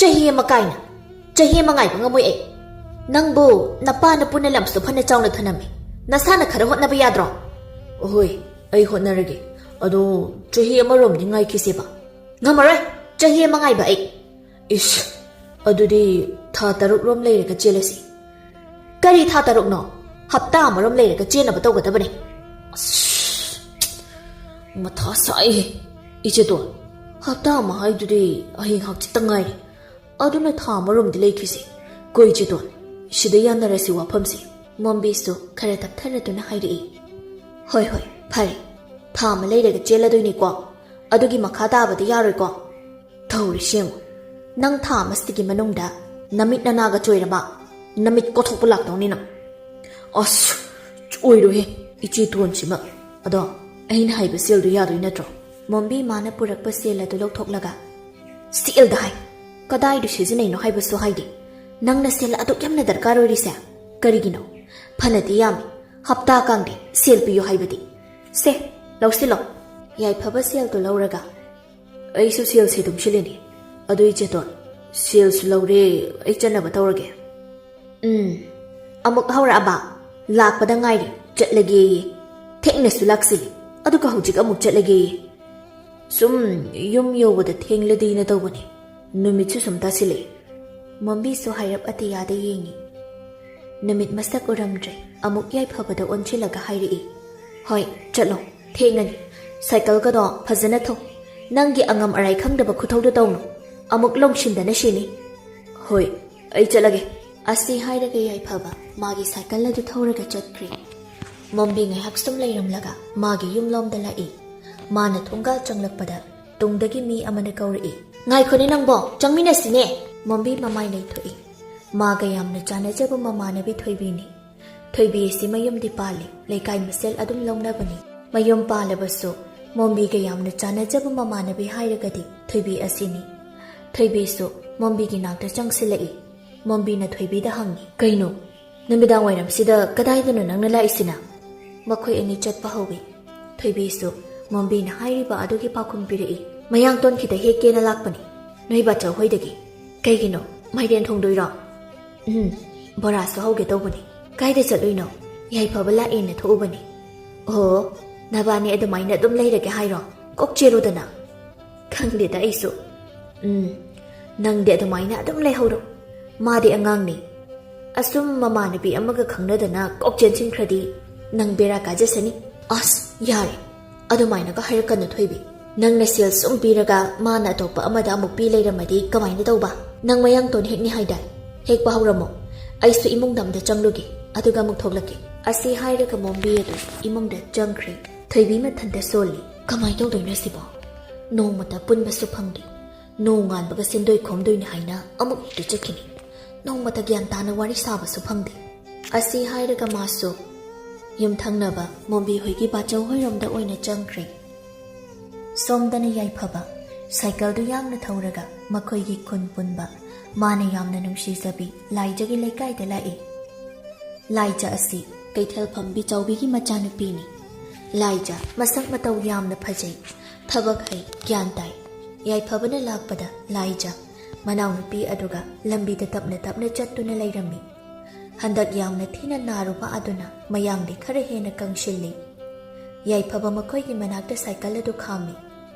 ꯆꯍꯤ ꯑꯃ ꯀꯥꯏꯅ? ꯆꯍꯤ ꯑꯃ ꯉꯥꯏꯕ ꯉꯝꯃꯣꯏ ꯑꯩ꯫ ꯅꯪꯕꯨ ꯅꯄꯥ ꯅꯄꯨꯅ ꯂꯝꯁꯨ ꯐꯅ ꯆꯥꯎꯅ ꯊꯅꯝꯃꯤ꯫ ꯅꯁꯥꯅ ꯈꯔ ꯍꯣꯠꯅꯕ ꯌꯥꯗ꯭ꯔꯣ?" "ꯑꯍꯣꯏ, ꯑꯩ ꯍꯣꯠꯅꯔꯒꯦ꯫ ꯑꯗꯣ ꯆꯍꯤ ꯑꯃꯔꯣꯝꯗꯤ ꯉꯥꯏꯈꯤꯁꯦꯕ꯫" "ꯉꯝꯃꯔꯣꯏ ꯆꯍꯤ ꯑꯃ ꯉꯥꯏꯕ ꯑꯩ꯫" "ꯏꯁ, ꯑꯗꯨꯗꯤ ꯊꯥ ꯇꯔꯨꯛꯔꯣꯝ ꯂꯩꯔꯒ ꯆꯦꯜꯂꯁꯤ꯫" "ꯀꯔꯤ ꯊꯥ ꯇꯔꯨꯛꯅꯣ? ꯍꯞꯇꯥ ꯑꯃꯔꯣꯝ ꯂꯩꯔꯒ ꯆꯦꯟꯅꯕ ꯇꯧꯒꯗꯕꯅꯦ꯫ ꯑꯁ, ꯃꯊꯥ ꯁꯥꯏꯍꯦ, ꯏꯆꯦꯇꯣꯟ꯫ ꯍꯞꯇꯥ ꯑꯃ ꯍꯥꯏꯗꯨꯗꯤ ꯍꯌꯦꯡ ꯍꯪꯆꯤꯠꯇ ꯉꯥꯏꯔꯦ꯫ ꯑꯗꯨꯅ ꯊꯥ ꯑꯃꯔꯣꯝꯗꯤ ꯂꯩꯈꯤꯁꯦ꯫ ꯀꯣ ꯏꯆꯦꯇꯣꯟ, ꯁꯤꯗ ꯌꯥꯅꯔꯁꯤ ꯋꯥꯐꯝꯁꯦ꯫ ꯃꯣꯝꯕꯤꯁꯨ ꯈꯔ ꯇꯞꯊꯔꯗꯨꯅ ꯍꯥꯏꯔꯛꯏ꯫ ꯍꯣꯏ, ꯍꯣꯏ, ꯐꯔꯦ꯫ ꯊꯥ ꯑꯃ ꯂꯩꯔꯒ ꯆꯦꯜꯂꯗꯣꯏꯅꯤꯀꯣ꯫ ꯑꯗꯨꯒꯤ ꯃꯈꯥ ꯇꯥꯕꯗꯤ ꯌꯥꯔꯣꯏꯀꯣ꯫ ꯇꯧꯔꯤꯁꯤ ꯌꯦꯡꯉꯨ꯫ ꯅꯪ ꯊꯥ ꯑꯃꯁꯤꯒꯤ ꯃꯅꯨꯡꯗ ꯅꯃꯤꯠ ꯅꯅꯥꯒ ꯆꯣꯏꯔꯕ, ꯅꯃꯤꯠ ꯀꯣꯊꯣꯛꯄ ꯂꯥꯛꯇꯧꯅꯤ ꯅꯪ꯫ ꯑꯁ, ꯆꯣꯏꯔꯣꯍꯦ, ꯏꯆꯦꯇꯣꯟꯁꯤꯃ꯫ ꯑꯗꯣ, ꯑꯩꯅ ꯍꯥꯏꯕ ꯁꯦꯜꯗꯣ ꯌꯥꯗꯣꯏ ꯅꯠꯇ꯭ꯔꯣ? ꯃꯣꯝꯕꯤ ꯃꯥꯅ ꯄꯨꯔꯛꯄ ꯁꯦꯜ ꯑꯗꯨ ꯂꯧꯊꯣꯛꯂꯒ, ꯁꯦꯜꯗ ꯍꯥꯏ꯫ ꯀꯗꯥꯏꯗ ꯁꯤꯖꯤꯟꯅꯩꯅꯣ ꯍꯥꯏꯕꯁꯨ ꯍꯥꯏꯗꯦ꯫ ꯅꯪꯅ ꯁꯦꯜ ꯑꯗꯨꯛ ꯌꯥꯝꯅ ꯗꯔꯀꯥꯔ ꯑꯣꯏꯔꯤꯁꯦ ꯀꯔꯤꯒꯤꯅꯣ? ꯐꯅꯗꯤ ꯌꯥꯝꯃꯤ꯫ ꯍꯞꯇꯥ ꯀꯥꯡꯗꯦ ꯁꯦꯜ ꯄꯤꯌꯨ ꯍꯥꯏꯕꯗꯤ꯫ ꯁꯦ, ꯂꯧꯁꯤꯜꯂꯣ꯫ ꯌꯥꯏꯐꯕ ꯁꯦꯜꯗꯣ ꯂꯧꯔꯒ, ꯑꯩꯁꯨ ꯁꯦꯜꯁꯦ ꯇꯨꯡꯁꯤꯜꯂꯤꯅꯤ꯫ ꯑꯗꯨ ꯏꯆꯦꯇꯣꯟ, ꯁꯦꯜꯁꯨ ꯂꯧꯔꯦ, ꯑꯩ ꯆꯠꯅꯕ ꯇꯧꯔꯒꯦ꯫ ꯎꯝ, ꯑꯃꯨꯛ ꯍꯧꯔꯛꯑꯕ? ꯂꯥꯛꯄꯗ ꯉꯥꯏꯔꯤ, ꯆꯠꯂꯒꯦꯌꯦ꯫ ꯊꯦꯡꯅꯁꯨ ꯂꯥꯛꯁꯤꯜꯂꯤ, ꯑꯗꯨꯒ ꯍꯧꯖꯤꯛ ꯑꯃꯨꯛ ꯆꯠꯂꯒꯦꯌꯦ꯫ ꯁꯨꯝ ꯌꯨꯝ ꯌꯧꯕꯗ ꯊꯦꯡꯂꯗꯤꯅ ꯇꯧꯕꯅꯤ, ꯅꯨꯃꯤꯠꯁꯨ ꯁꯨꯝ ꯇꯥꯁꯤꯜꯂꯛꯏ꯫ ꯃꯣꯝꯕꯤꯁꯨ ꯍꯥꯏꯔꯞ ꯑꯇꯤꯌꯥꯗ ꯌꯦꯡꯉꯤ꯫ ꯅꯨꯃꯤꯠ ꯃꯁꯛ ꯎꯔꯝꯗ꯭ꯔꯦ꯫ ꯑꯃꯨꯛ ꯌꯥꯏꯐꯕꯗ ꯑꯣꯟꯁꯤꯜꯂꯒ ꯍꯥꯏꯔꯛꯏ, ꯍꯣꯏ, ꯆꯠꯂꯣ, ꯊꯦꯡꯉꯅꯤ꯫ ꯁꯥꯏꯀꯜꯒꯗꯣ ꯐꯖꯅ ꯊꯧ꯫ ꯅꯪꯒꯤ ꯑꯉꯝ ꯑꯔꯥꯏ ꯈꯪꯗꯕ ꯈꯨꯊꯧꯗꯨ ꯇꯧꯅꯨ꯫ ꯑꯃꯨꯛ ꯂꯣꯡꯁꯤꯟꯗꯅ ꯁꯤꯅꯤ꯫ ꯍꯣꯏ, ꯑꯩ ꯆꯠꯂꯒꯦ꯫ ꯑꯁꯤ ꯍꯥꯏꯔꯒ ꯌꯥꯏꯐꯕ ꯃꯥꯒꯤ ꯁꯥꯏꯀꯜ ꯑꯗꯨ ꯊꯧꯔꯒ ꯆꯠꯈ꯭ꯔꯦ꯫ ꯃꯣꯝꯕꯤ ꯉꯥꯏꯍꯥꯛ ꯁꯨꯝ ꯂꯩꯔꯝꯂꯒ ꯃꯥꯒꯤ ꯌꯨꯝꯂꯣꯝꯗ ꯂꯥꯛꯏ꯫ ꯃꯥꯅ ꯊꯣꯡꯒꯥꯜ ꯆꯪꯂꯛꯄꯗ ꯇꯨꯡꯗꯒꯤ ꯃꯤ ꯑꯃꯅ ꯀꯧꯔꯛꯏ, ꯉꯥꯏꯈꯣꯅꯦ ꯅꯪꯕꯣ, ꯆꯪꯃꯤꯟꯅꯁꯤꯅꯦ꯫ ꯃꯣꯝꯕꯤ ꯃꯃꯥꯏ ꯂꯩꯊꯣꯛꯏ꯫ ꯃꯥꯒ ꯌꯥꯝꯅ ꯆꯥꯟꯅꯖꯕ ꯃꯃꯥꯟꯅꯕꯤ ꯊꯣꯏꯕꯤꯅꯤ꯫ ꯊꯣꯏꯕꯤ ꯑꯁꯤ ꯃꯌꯨꯝꯗꯤ ꯄꯥꯜꯂꯤ, ꯂꯩꯀꯥꯏ ꯃꯁꯦꯜ ꯑꯗꯨꯝ ꯂꯧꯅꯕꯅꯤ꯫ ꯃꯌꯨꯝ ꯄꯥꯜꯂꯕꯁꯨ ꯃꯣꯝꯕꯤꯒ ꯌꯥꯝꯅ ꯆꯥꯟꯅꯖꯕ ꯃꯃꯥꯟꯅꯕꯤ ꯍꯥꯏꯔꯒꯗꯤ ꯊꯣꯏꯕꯤ ꯑꯁꯤꯅꯤ꯫ ꯊꯣꯏꯕꯤꯁꯨ ꯃꯣꯝꯕꯤꯒꯤ ꯅꯥꯛꯇ ꯆꯪꯁꯤꯜꯂꯛꯏ꯫ ꯃꯣꯝꯕꯤꯅ ꯊꯣꯏꯕꯤꯗ ꯍꯪꯉꯤ, ꯀꯩꯅꯣ? ꯅꯨꯃꯤꯗꯥꯡ ꯋꯥꯏꯔꯝꯁꯤꯗ ꯀꯗꯥꯏꯗꯅꯣ ꯅꯪꯅ ꯂꯥꯛꯏꯁꯤꯅ? ꯃꯈꯣꯏ ꯑꯅꯤ ꯆꯠꯄ ꯍꯧꯏ꯫ ꯊꯣꯏꯕꯤꯁꯨ ꯃꯣꯝꯕꯤꯅ ꯍꯥꯏꯔꯤꯕ ꯑꯗꯨꯒꯤ ꯄꯥꯎꯈꯨꯝ ꯄꯤꯔꯛꯏ꯫ ꯃꯌꯥꯡꯇꯣꯟ ꯈꯤꯇ ꯍꯦꯛꯀꯦꯅ ꯂꯥꯛꯄꯅꯤ, ꯅꯣꯏ ꯕꯥꯆꯧ ꯍꯣꯏꯗꯒꯤ꯫ ꯀꯩꯒꯤꯅꯣ, ꯃꯥꯏꯔꯦꯟ ꯊꯣꯡꯗꯣꯏꯔꯣ? ꯎꯝ, ꯕꯣꯔꯥꯁꯨ ꯍꯧꯒꯦ ꯇꯧꯕꯅꯤ꯫ ꯀꯥꯏꯗ ꯆꯠꯂꯨꯏꯅꯣ? ꯌꯥꯏꯐꯕ ꯂꯥꯛꯑꯦꯅ ꯊꯣꯛꯎꯕꯅꯤ꯫ ꯑꯣ, ꯅꯕꯥꯅꯤ ꯑꯗꯨꯃꯥꯏꯅ ꯑꯗꯨꯝ ꯂꯩꯔꯒꯦ ꯍꯥꯏꯔꯣ? ꯀꯣꯛ ꯆꯦꯜꯂꯨꯗꯅ꯫ ꯈꯪꯗꯦꯗ ꯑꯩꯁꯨ꯫ ꯎꯝ, ꯅꯪꯗꯤ ꯑꯗꯨꯃꯥꯏꯅ ꯑꯗꯨꯝ ꯂꯩꯍꯧꯔꯣ꯫ ꯃꯥꯗꯤ ꯑꯉꯥꯡꯅꯤ꯫ ꯑꯁꯨꯝ ꯃꯃꯥꯟꯅꯕꯤ ꯑꯃꯒ ꯈꯪꯅꯗꯅ ꯀꯣꯛ ꯆꯦꯟꯁꯤꯟꯈ꯭ꯔꯗꯤ ꯅꯪ ꯕꯦꯔꯥ ꯀꯥꯖꯁꯅꯤ꯫ ꯑꯁ, ꯌꯥꯔꯦ, ꯑꯗꯨꯃꯥꯏꯅꯒ ꯍꯥꯏꯔꯛꯀꯅꯨ ꯊꯣꯏꯕꯤ꯫ ꯅꯪꯅ ꯁꯦꯜ ꯁꯨꯝ ꯄꯤꯔꯒ ꯃꯥꯅ ꯑꯇꯣꯞꯄ ꯑꯃꯗ ꯑꯃꯨꯛ ꯄꯤ ꯂꯩꯔꯝꯃꯗꯤ ꯀꯃꯥꯏꯅ ꯇꯧꯕ? ꯅꯪ ꯃꯌꯥꯡꯇꯣꯟ ꯍꯦꯛꯅꯤ ꯍꯥꯏꯗꯥꯏ? ꯍꯦꯛꯄ ꯍꯧꯔꯝꯃꯣ꯫ ꯑꯩꯁꯨ ꯏꯃꯨꯡꯗ ꯑꯝꯇ ꯆꯪꯂꯨꯒꯦ, ꯑꯗꯨꯒ ꯑꯃꯨꯛ ꯊꯣꯛꯂꯛꯀꯦ꯫ ꯑꯁꯤ ꯍꯥꯏꯔꯒ ꯃꯣꯝꯕꯤ ꯑꯗꯨ ꯏꯃꯨꯡꯗ ꯆꯪꯈ꯭ꯔꯦ꯫ ꯊꯣꯏꯕꯤ ꯃꯊꯟꯇ ꯁꯣꯜꯂꯤ꯫ ꯀꯃꯥꯏꯅ ꯇꯧꯗꯣꯏꯅꯣ ꯁꯤꯕꯣ? ꯅꯣꯡꯃꯇ ꯄꯨꯟꯕꯁꯨ ꯐꯪꯗꯦ꯫ ꯅꯣꯡꯉꯥꯟꯕꯒ ꯁꯦꯟꯗꯣꯏ ꯈꯣꯝꯗꯣꯏꯅꯤ ꯍꯥꯏꯅ ꯑꯃꯨꯛ ꯍꯦꯛꯇ ꯆꯠꯈꯤꯅꯤ꯫ ꯅꯣꯡꯃꯇ ꯒ꯭ꯌꯥꯟ ꯇꯥꯅ ꯋꯥꯔꯤ ꯁꯥꯕꯁꯨ ꯐꯪꯗꯦ꯫ ꯑꯁꯤ ꯍꯥꯏꯔꯒ ꯃꯥꯁꯨ ꯌꯨꯝꯊꯪꯅꯕ ꯃꯣꯝꯕꯤ ꯍꯣꯏꯒꯤ ꯕꯥꯆꯧ ꯍꯣꯏꯔꯣꯝꯗ ꯑꯣꯏꯅ ꯆꯪꯈ꯭ꯔꯦ꯫ ꯁꯣꯝꯗꯅ ꯌꯥꯏꯐꯕ ꯁꯥꯏꯀꯜꯗꯨ ꯌꯥꯡꯅ ꯊꯧꯔꯒ ꯃꯈꯣꯏꯒꯤ ꯈꯨꯟ ꯄꯨꯟꯕ, ꯃꯥꯅ ꯌꯥꯝꯅ ꯅꯨꯡꯁꯤꯖꯕꯤ ꯂꯥꯏꯖꯒꯤ ꯂꯩꯀꯥꯏꯗ ꯂꯥꯛꯏ꯫ ꯂꯥꯏꯖ ꯑꯁꯤ ꯀꯩꯊꯦꯜ ꯐꯝꯕꯤ ꯆꯥꯎꯕꯤꯒꯤ ꯃꯆꯥꯅꯨꯄꯤꯅꯤ꯫ ꯂꯥꯏꯖ ꯃꯁꯛ ꯃꯇꯧ ꯌꯥꯝꯅ ꯐꯖꯩ, ꯊꯕꯛ ꯍꯩ, ꯒ꯭ꯌꯥꯟ ꯇꯥꯏ꯫ ꯌꯥꯏꯐꯕꯅ ꯂꯥꯛꯄꯗ ꯂꯥꯏꯖ ꯃꯅꯥꯎꯅꯨꯄꯤ ꯑꯗꯨꯒ ꯂꯝꯕꯤꯗ ꯇꯞꯅ ꯇꯞꯅ ꯆꯠꯇꯨꯅ ꯂꯩꯔꯝꯃꯤ꯫ ꯍꯟꯗꯛ ꯌꯥꯝꯅ ꯊꯤꯅ ꯅꯥꯔꯨꯕ ꯑꯗꯨꯅ ꯃꯌꯥꯡꯗꯤ ꯈꯔ ꯍꯦꯟꯅ ꯀꯪꯁꯤꯜꯂꯤ꯫ ꯌꯥꯏꯐꯕ ꯃꯈꯣꯏꯒꯤ ꯃꯅꯥꯛꯇ ꯁꯥꯏꯀꯜ ꯑꯗꯨ ꯈꯥꯝꯃꯤ꯫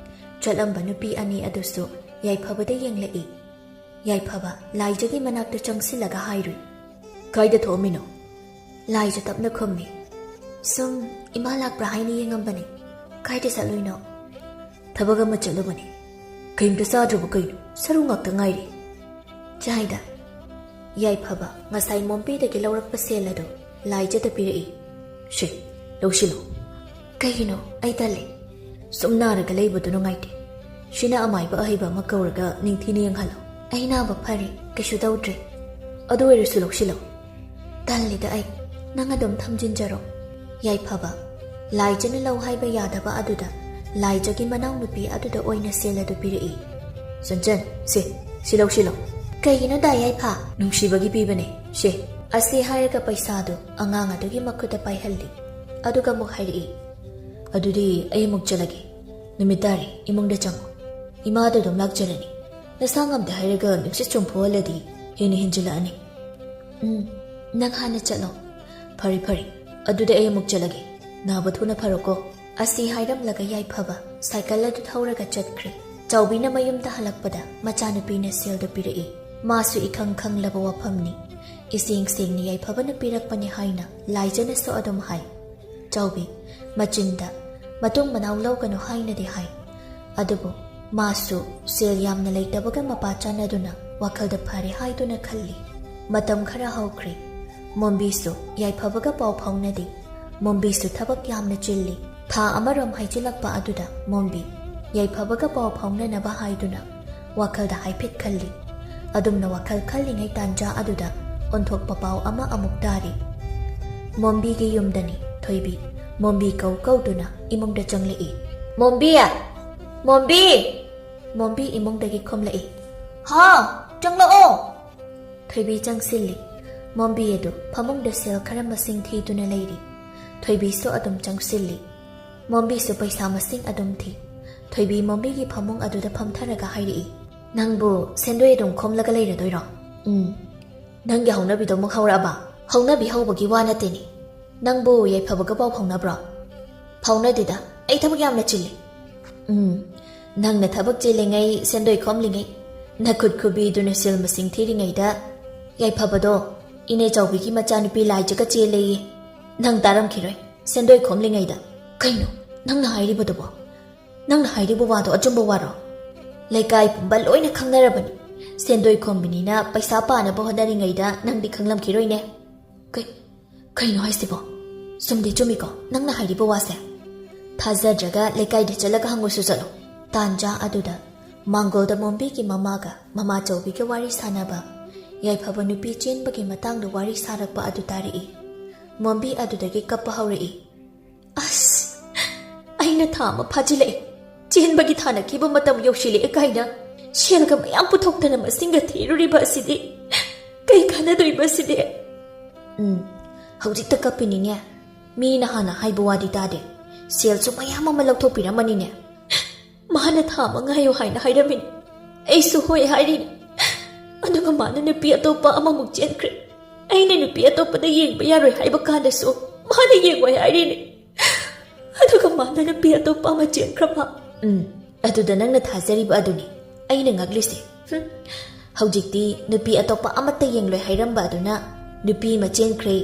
ꯆꯠꯂꯝꯕ ꯅꯨꯄꯤ ꯑꯅꯤ ꯑꯗꯨꯁꯨ ꯌꯥꯏꯐꯕꯗ ꯌꯦꯡꯂꯛꯏ꯫ ꯌꯥꯏꯐꯕ ꯂꯥꯏꯖꯒꯤ ꯃꯅꯥꯛꯇ ꯆꯪꯁꯤꯜꯂꯒ ꯍꯥꯏꯔꯨꯏ, "ꯀꯥꯏꯗ ꯊꯣꯛꯑꯝꯃꯤꯅꯣ?" ꯂꯥꯏꯖ ꯇꯞꯅ ꯈꯨꯝꯃꯤ, "ꯁꯨꯝ ꯏꯃꯥ ꯂꯥꯛꯄ꯭ꯔꯥ ꯍꯥꯏꯅ ꯌꯦꯡꯉꯝꯕꯅꯤ꯫ ꯀꯥꯏꯗ ꯆꯠꯂꯨꯏꯅꯣ?" "ꯊꯕꯛ ꯑꯃ ꯆꯠꯂꯨꯕꯅꯤ꯫ ꯀꯩꯝꯇ ꯆꯥꯗ꯭ꯔꯕ ꯀꯩꯅꯣ? ꯁꯔꯨ ꯉꯥꯛꯇ ꯉꯥꯏꯔꯤ꯫" ꯆꯥꯏꯗ꯫ ꯌꯥꯏꯐꯕ ꯉꯁꯥꯏ ꯃꯣꯝꯕꯤꯗꯒꯤ ꯂꯧꯔꯛꯄ ꯁꯦꯜ ꯑꯗꯨ ꯂꯥꯏꯖꯗ ꯄꯤꯔꯛꯏ꯫ "ꯁꯦ, ꯂꯧꯁꯤꯜꯂꯨ꯫" "ꯀꯩꯒꯤꯅꯣ? ꯑꯩ ꯇꯜꯂꯦ꯫" "ꯁꯨꯝ ꯅꯥꯔꯒ ꯂꯩꯕꯗꯨ ꯅꯨꯡꯉꯥꯏꯇꯦ꯫ ꯁꯤꯅ ꯑꯃꯥꯏꯕ ꯑꯍꯩꯕ ꯑꯃ ꯀꯧꯔꯒ ꯅꯤꯡꯊꯤꯅ ꯌꯦꯡꯍꯜꯂꯣ꯫" "ꯑꯩ ꯅꯥꯕ ꯐꯔꯦ, ꯀꯩꯁꯨ ꯇꯧꯗ꯭ꯔꯦ꯫" "ꯑꯗꯨ ꯑꯣꯏꯔꯁꯨ ꯂꯧꯁꯤꯜꯂꯣ꯫" "ꯇꯜꯂꯤꯗ ꯑꯩ, ꯅꯪ ꯑꯗꯨꯝ ꯊꯝꯖꯤꯟꯖꯔꯣ꯫" ꯌꯥꯏꯐꯕ ꯂꯥꯏꯖꯅ ꯂꯧ ꯍꯥꯏꯕ ꯌꯥꯗꯕ ꯑꯗꯨꯗ ꯂꯥꯏꯖꯒꯤ ꯃꯅꯥꯎꯅꯨꯄꯤ ꯑꯗꯨꯗ ꯑꯣꯏꯅ ꯁꯦꯜ ꯑꯗꯨ ꯄꯤꯔꯛꯏ꯫ "ꯆꯟꯆꯟ, ꯁꯦ, ꯁꯤ ꯂꯧꯁꯤꯜꯂꯣ꯫" "ꯀꯩꯒꯤꯅꯣ ꯗꯥ ꯌꯥꯏꯐ?" "ꯅꯨꯡꯁꯤꯕꯒꯤ ꯄꯤꯕꯅꯦ꯫ ꯁꯦ꯫" ꯑꯁꯤ ꯍꯥꯏꯔꯒ ꯄꯩꯁꯥꯗꯨ ꯑꯉꯥꯡ ꯑꯗꯨꯒꯤ ꯃꯈꯨꯠꯇ ꯄꯥꯏꯍꯜꯂꯤ꯫ ꯑꯗꯨꯒ ꯑꯃꯨꯛ ꯍꯥꯏꯔꯛꯏ, "ꯑꯗꯨꯗꯤ ꯑꯩ ꯑꯃꯨꯛ ꯆꯠꯂꯒꯦ꯫ ꯅꯨꯃꯤꯠ ꯇꯥꯔꯦ, ꯏꯃꯨꯡꯗ ꯆꯪꯉꯣ꯫ ꯏꯃꯥꯗꯣ ꯑꯗꯨꯝ ꯂꯥꯛꯆꯔꯅꯤ꯫ ꯅꯁꯥ ꯉꯝꯗꯦ ꯍꯥꯏꯔꯒ ꯅꯨꯡꯁꯤꯠ ꯁꯨꯝ ꯐꯨꯍꯜꯂꯗꯤ ꯍꯦꯟꯅ ꯍꯦꯟꯖꯤꯜꯂꯛꯑꯅꯤ꯫" "ꯎꯝ, ꯅꯪ ꯍꯥꯟꯅ ꯆꯠꯂꯣ꯫" "ꯐꯔꯦ, ꯐꯔꯦ꯫ ꯑꯗꯨꯗꯤ ꯑꯩ ꯑꯃꯨꯛ ꯆꯠꯂꯒꯦ꯫ ꯅꯥꯕ ꯊꯨꯅ ꯐꯔꯣꯀꯣ꯫" ꯑꯁꯤ ꯍꯥꯏꯔꯝꯂꯒ ꯌꯥꯏꯐꯕ ꯁꯥꯏꯀꯜ ꯑꯗꯨ ꯊꯧꯔꯒ ꯆꯠꯈ꯭ꯔꯦ꯫ ꯆꯥꯎꯕꯤꯅ ꯃꯌꯨꯝꯗ ꯍꯜꯂꯛꯄꯗ ꯃꯆꯥꯅꯨꯄꯤꯅ ꯁꯦꯜꯗꯨ ꯄꯤꯔꯛꯏ꯫ ꯃꯥꯁꯨ ꯏꯈꯪ ꯈꯪꯂꯕ ꯋꯥꯐꯝꯅꯤ꯫ ꯏꯁꯦꯡ ꯁꯦꯡꯅ ꯌꯥꯏꯐꯕꯅ ꯄꯤꯔꯛꯄꯅꯤ ꯍꯥꯏꯅ ꯂꯥꯏꯖꯅꯁꯨ ꯑꯗꯨꯝ ꯍꯥꯏ꯫ ꯆꯥꯎꯕꯤ ꯃꯆꯤꯟꯗ ꯃꯇꯨꯡ ꯃꯅꯥꯎ ꯂꯧꯒꯅꯨ ꯍꯥꯏꯅꯗꯤ ꯍꯥꯏ, ꯑꯗꯨꯕꯨ ꯃꯥꯁꯨ ꯁꯦꯜ ꯌꯥꯝꯅ ꯂꯩꯇꯕꯒ ꯃꯄꯥ ꯆꯥꯟꯅꯗꯨꯅ ꯋꯥꯈꯜꯗ ꯐꯔꯦ ꯍꯥꯏꯗꯨꯅ ꯈꯜꯂꯤ꯫ ꯃꯇꯝ ꯈꯔ ꯍꯧꯈ꯭ꯔꯦ꯫ ꯃꯣꯝꯕꯤꯁꯨ ꯌꯥꯏꯐꯕꯒ ꯄꯥꯎ ꯐꯥꯎꯅꯗꯦ꯫ ꯃꯣꯝꯕꯤꯁꯨ ꯊꯕꯛ ꯌꯥꯝꯅ ꯆꯤꯜꯂꯤ꯫ ꯊꯥ ꯑꯃꯔꯣꯝ ꯍꯥꯏꯖꯤꯜꯂꯛꯄ ꯑꯗꯨꯗ ꯃꯣꯝꯕꯤ ꯌꯥꯏꯐꯕꯒ ꯄꯥꯎ ꯐꯥꯎꯅꯅꯕ ꯍꯥꯏꯗꯨꯅ ꯋꯥꯈꯜꯗ ꯍꯥꯏꯐꯦꯠ ꯈꯜꯂꯤ꯫ ꯑꯗꯨꯝꯅ ꯋꯥꯈꯜ ꯈꯜꯂꯤꯉꯩ ꯇꯥꯟꯖꯥ ꯑꯗꯨꯗ ꯑꯣꯟꯊꯣꯛꯄ ꯄꯥꯎ ꯑꯃ ꯑꯃꯨꯛ ꯇꯥꯔꯤ꯫ ꯃꯣꯝꯕꯤꯒꯤ ꯌꯨꯝꯗꯅꯤ꯫ ꯊꯣꯏꯕꯤ ꯃꯣꯝꯕꯤ ꯀꯧ ꯀꯧꯗꯨꯅ ꯏꯃꯨꯡꯗ ꯆꯪꯂꯛꯏ꯫ "ꯃꯣꯝꯕꯤ! ꯃꯣꯝꯕꯤ!" ꯃꯣꯝꯕꯤ ꯏꯃꯨꯡꯗꯒꯤ ꯈꯨꯝꯂꯛꯏ꯫ "ꯍꯥ, ꯆꯪꯂꯛꯑꯣ!" ꯊꯣꯏꯕꯤ ꯆꯪꯁꯤꯜꯂꯤ꯫ ꯃꯣꯝꯕꯤ ꯑꯗꯨ ꯐꯃꯨꯡꯗ ꯁꯦꯜ ꯈꯔ ꯃꯁꯤꯡ ꯊꯤꯗꯨꯅ ꯂꯩꯔꯤ꯫ ꯊꯣꯏꯕꯤꯁꯨ ꯑꯗꯨꯝ ꯆꯪꯁꯤꯜꯂꯤ꯫ ꯃꯣꯝꯕꯤꯁꯨ ꯄꯩꯁꯥ ꯃꯁꯤꯡ ꯑꯗꯨꯝ ꯊꯤ꯫ ꯊꯣꯏꯕꯤ ꯃꯣꯝꯕꯤꯒꯤ ꯐꯃꯨꯡ ꯑꯗꯨꯗ ꯐꯝꯊꯔꯒ ꯍꯥꯏꯔꯛꯏ, "ꯅꯪꯕꯨ ꯁꯦꯟꯗꯣꯏ ꯑꯗꯨꯝ ꯈꯣꯝꯂꯒ ꯂꯩꯔꯗꯣꯏꯔꯣ?" "ꯎꯝ, ꯅꯪꯒꯤ ꯍꯧꯅꯕꯤꯗꯣ ꯑꯃꯨꯛ ꯍꯧꯔꯛꯑꯕ?" "ꯍꯧꯅꯕꯤ ꯍꯧꯕꯒꯤ ꯋꯥ ꯅꯠꯇꯦꯅꯦ꯫ ꯅꯪꯕꯨ ꯌꯥꯏꯐꯕꯒ ꯄꯥꯎ ꯐꯥꯎꯅꯕ꯭ꯔꯣ?" "ꯐꯥꯎꯅꯗꯦꯗ, ꯑꯩ ꯊꯕꯛ ꯌꯥꯝꯅ ꯆꯤꯜꯂꯤ꯫" "ꯎꯝ, ꯅꯪꯅ ꯊꯕꯛ ꯆꯤꯜꯂꯤꯉꯩ, ꯁꯦꯟꯗꯣꯏ ꯈꯣꯝꯂꯤꯉꯩ, ꯅꯈꯨꯠ ꯈꯨꯕꯤꯗꯨꯅ ꯁꯦꯜ ꯃꯁꯤꯡ ꯊꯤꯔꯤꯉꯩꯗ ꯌꯥꯏꯐꯕꯗꯣ ꯏꯅꯦ ꯆꯥꯎꯕꯤꯒꯤ ꯃꯆꯥꯅꯨꯄꯤ ꯂꯥꯏꯖꯒ ꯆꯦꯜꯂꯦꯌꯦ꯫ ꯅꯪ ꯇꯥꯔꯝꯈꯤꯔꯣꯏ, ꯁꯦꯟꯗꯣꯏ ꯈꯣꯝꯂꯤꯉꯩꯗ꯫" "ꯀꯩꯅꯣ ꯅꯪꯅ ꯍꯥꯏꯔꯤꯕꯗꯨꯕꯣ? ꯅꯪꯅ ꯍꯥꯏꯔꯤꯕ ꯋꯥꯗꯣ ꯑꯆꯨꯝꯕ ꯋꯥꯔꯣ? ꯂꯩꯀꯥꯏ ꯄꯨꯝꯕ ꯂꯣꯏꯅ ꯈꯪꯅꯔꯕꯅꯤ꯫ ꯁꯦꯟꯗꯣꯏ ꯈꯣꯝꯕꯤꯅꯤꯅ ꯄꯩꯁꯥ ꯄꯥꯅꯕ ꯍꯣꯠꯅꯔꯤꯉꯩꯗ ꯅꯪꯗꯤ ꯈꯪꯂꯝꯈꯤꯔꯣꯏꯅꯦ꯫" "ꯀꯩ, ꯀꯩꯅꯣ ꯍꯥꯏꯁꯤꯕꯣ? ꯆꯨꯝꯗꯤ ꯆꯨꯝꯃꯤꯀꯣ ꯅꯪꯅ ꯍꯥꯏꯔꯤꯕ ꯋꯥꯁꯦ?" "ꯊꯥꯖꯗ꯭ꯔꯒ ꯂꯩꯀꯥꯏꯗ ꯆꯠꯂꯒ ꯍꯪꯉꯨꯁꯨ ꯆꯠꯂꯣ꯫" ꯇꯥꯟꯖꯥ ꯑꯗꯨꯗ ꯃꯥꯡꯒꯣꯜꯗ ꯃꯣꯝꯕꯤꯒꯤ ꯃꯃꯥꯒ ꯃꯃꯥ ꯆꯧꯕꯤꯒ ꯋꯥꯔꯤ ꯁꯥꯟꯅꯕ, ꯌꯥꯏꯐꯕ ꯅꯨꯄꯤ ꯆꯦꯟꯕꯒꯤ ꯃꯇꯥꯡꯗ ꯋꯥꯔꯤ ꯁꯥꯔꯛꯄ ꯑꯗꯨ ꯇꯥꯔꯛꯏ꯫ ꯃꯣꯝꯕꯤ ꯑꯗꯨꯗꯒꯤ ꯀꯞꯄ ꯍꯧꯔꯛꯏ꯫ "ꯑꯁ, ꯑꯩꯅ ꯊꯥ ꯑꯃ ꯐꯥꯖꯤꯜꯂꯛꯑꯦ, ꯆꯦꯟꯕꯒꯤ ꯊꯥꯅꯈꯤꯕ ꯃꯇꯝ ꯌꯧꯁꯤꯜꯂꯛꯑꯦ ꯀꯥꯏꯅ ꯁꯦꯜꯒ ꯃꯌꯥꯝ ꯄꯨꯊꯣꯛꯇꯅ ꯃꯁꯤꯡꯒ ꯊꯤꯔꯨꯔꯤꯕ ꯑꯁꯤꯗꯤ ꯀꯩ ꯀꯥꯟꯅꯗꯣꯏꯕ ꯑꯁꯤꯗꯤ?" "ꯎꯝ, ꯍꯧꯖꯤꯛꯇ ꯀꯞꯄꯤꯅꯤꯅꯦ꯫ ꯃꯤꯅ ꯍꯥꯟꯅ ꯍꯥꯏꯕ ꯋꯥꯗꯤ ꯇꯥꯗꯦ꯫ ꯁꯦꯜꯁꯨ ꯃꯌꯥꯝ ꯑꯃ ꯂꯧꯊꯣꯛꯄꯤꯔꯝꯃꯅꯤꯅꯦ꯫" "ꯃꯥꯅ ꯊꯥ ꯑꯃ ꯉꯥꯏꯌꯨ ꯍꯥꯏꯅ ꯍꯥꯏꯔꯝꯃꯤꯅꯤ꯫ ꯑꯩꯁꯨ ꯍꯣꯏ ꯍꯥꯏꯔꯤꯅꯤ꯫ ꯑꯗꯨꯒ ꯃꯥꯅ ꯅꯨꯄꯤ ꯑꯇꯣꯞꯄ ꯑꯃꯃꯨꯛ ꯆꯦꯟꯈ꯭ꯔꯦ꯫ ꯑꯩꯅ ꯅꯨꯄꯤ ꯑꯇꯣꯞꯄꯗ ꯌꯦꯡꯕ ꯌꯥꯔꯣꯏ ꯍꯥꯏꯕ ꯀꯥꯟꯗꯁꯨ ꯃꯥꯅ ꯌꯦꯡꯉꯣꯏ ꯍꯥꯏꯔꯤꯅꯤ꯫ ꯑꯗꯨꯒ ꯃꯥꯅ ꯅꯨꯄꯤ ꯑꯇꯣꯞꯄ ꯑꯃ ꯆꯦꯟꯈ꯭ꯔꯕ꯫" "ꯎꯝ, ꯑꯗꯨꯗ ꯅꯪꯅ ꯊꯥꯖꯔꯤꯕ ꯑꯗꯨꯅꯤ ꯑꯩꯅ ꯉꯛꯂꯤꯁꯦ꯫ ꯍꯨꯝ, ꯍꯧꯖꯤꯛꯇꯤ ꯅꯨꯄꯤ ꯑꯇꯣꯞꯄ ꯑꯃꯠꯇ ꯌꯦꯡꯂꯣꯏ ꯍꯥꯏꯔꯝꯕ ꯑꯗꯨꯅ ꯅꯨꯄꯤ ꯑꯃ ꯆꯦꯟꯈ꯭ꯔꯦ꯫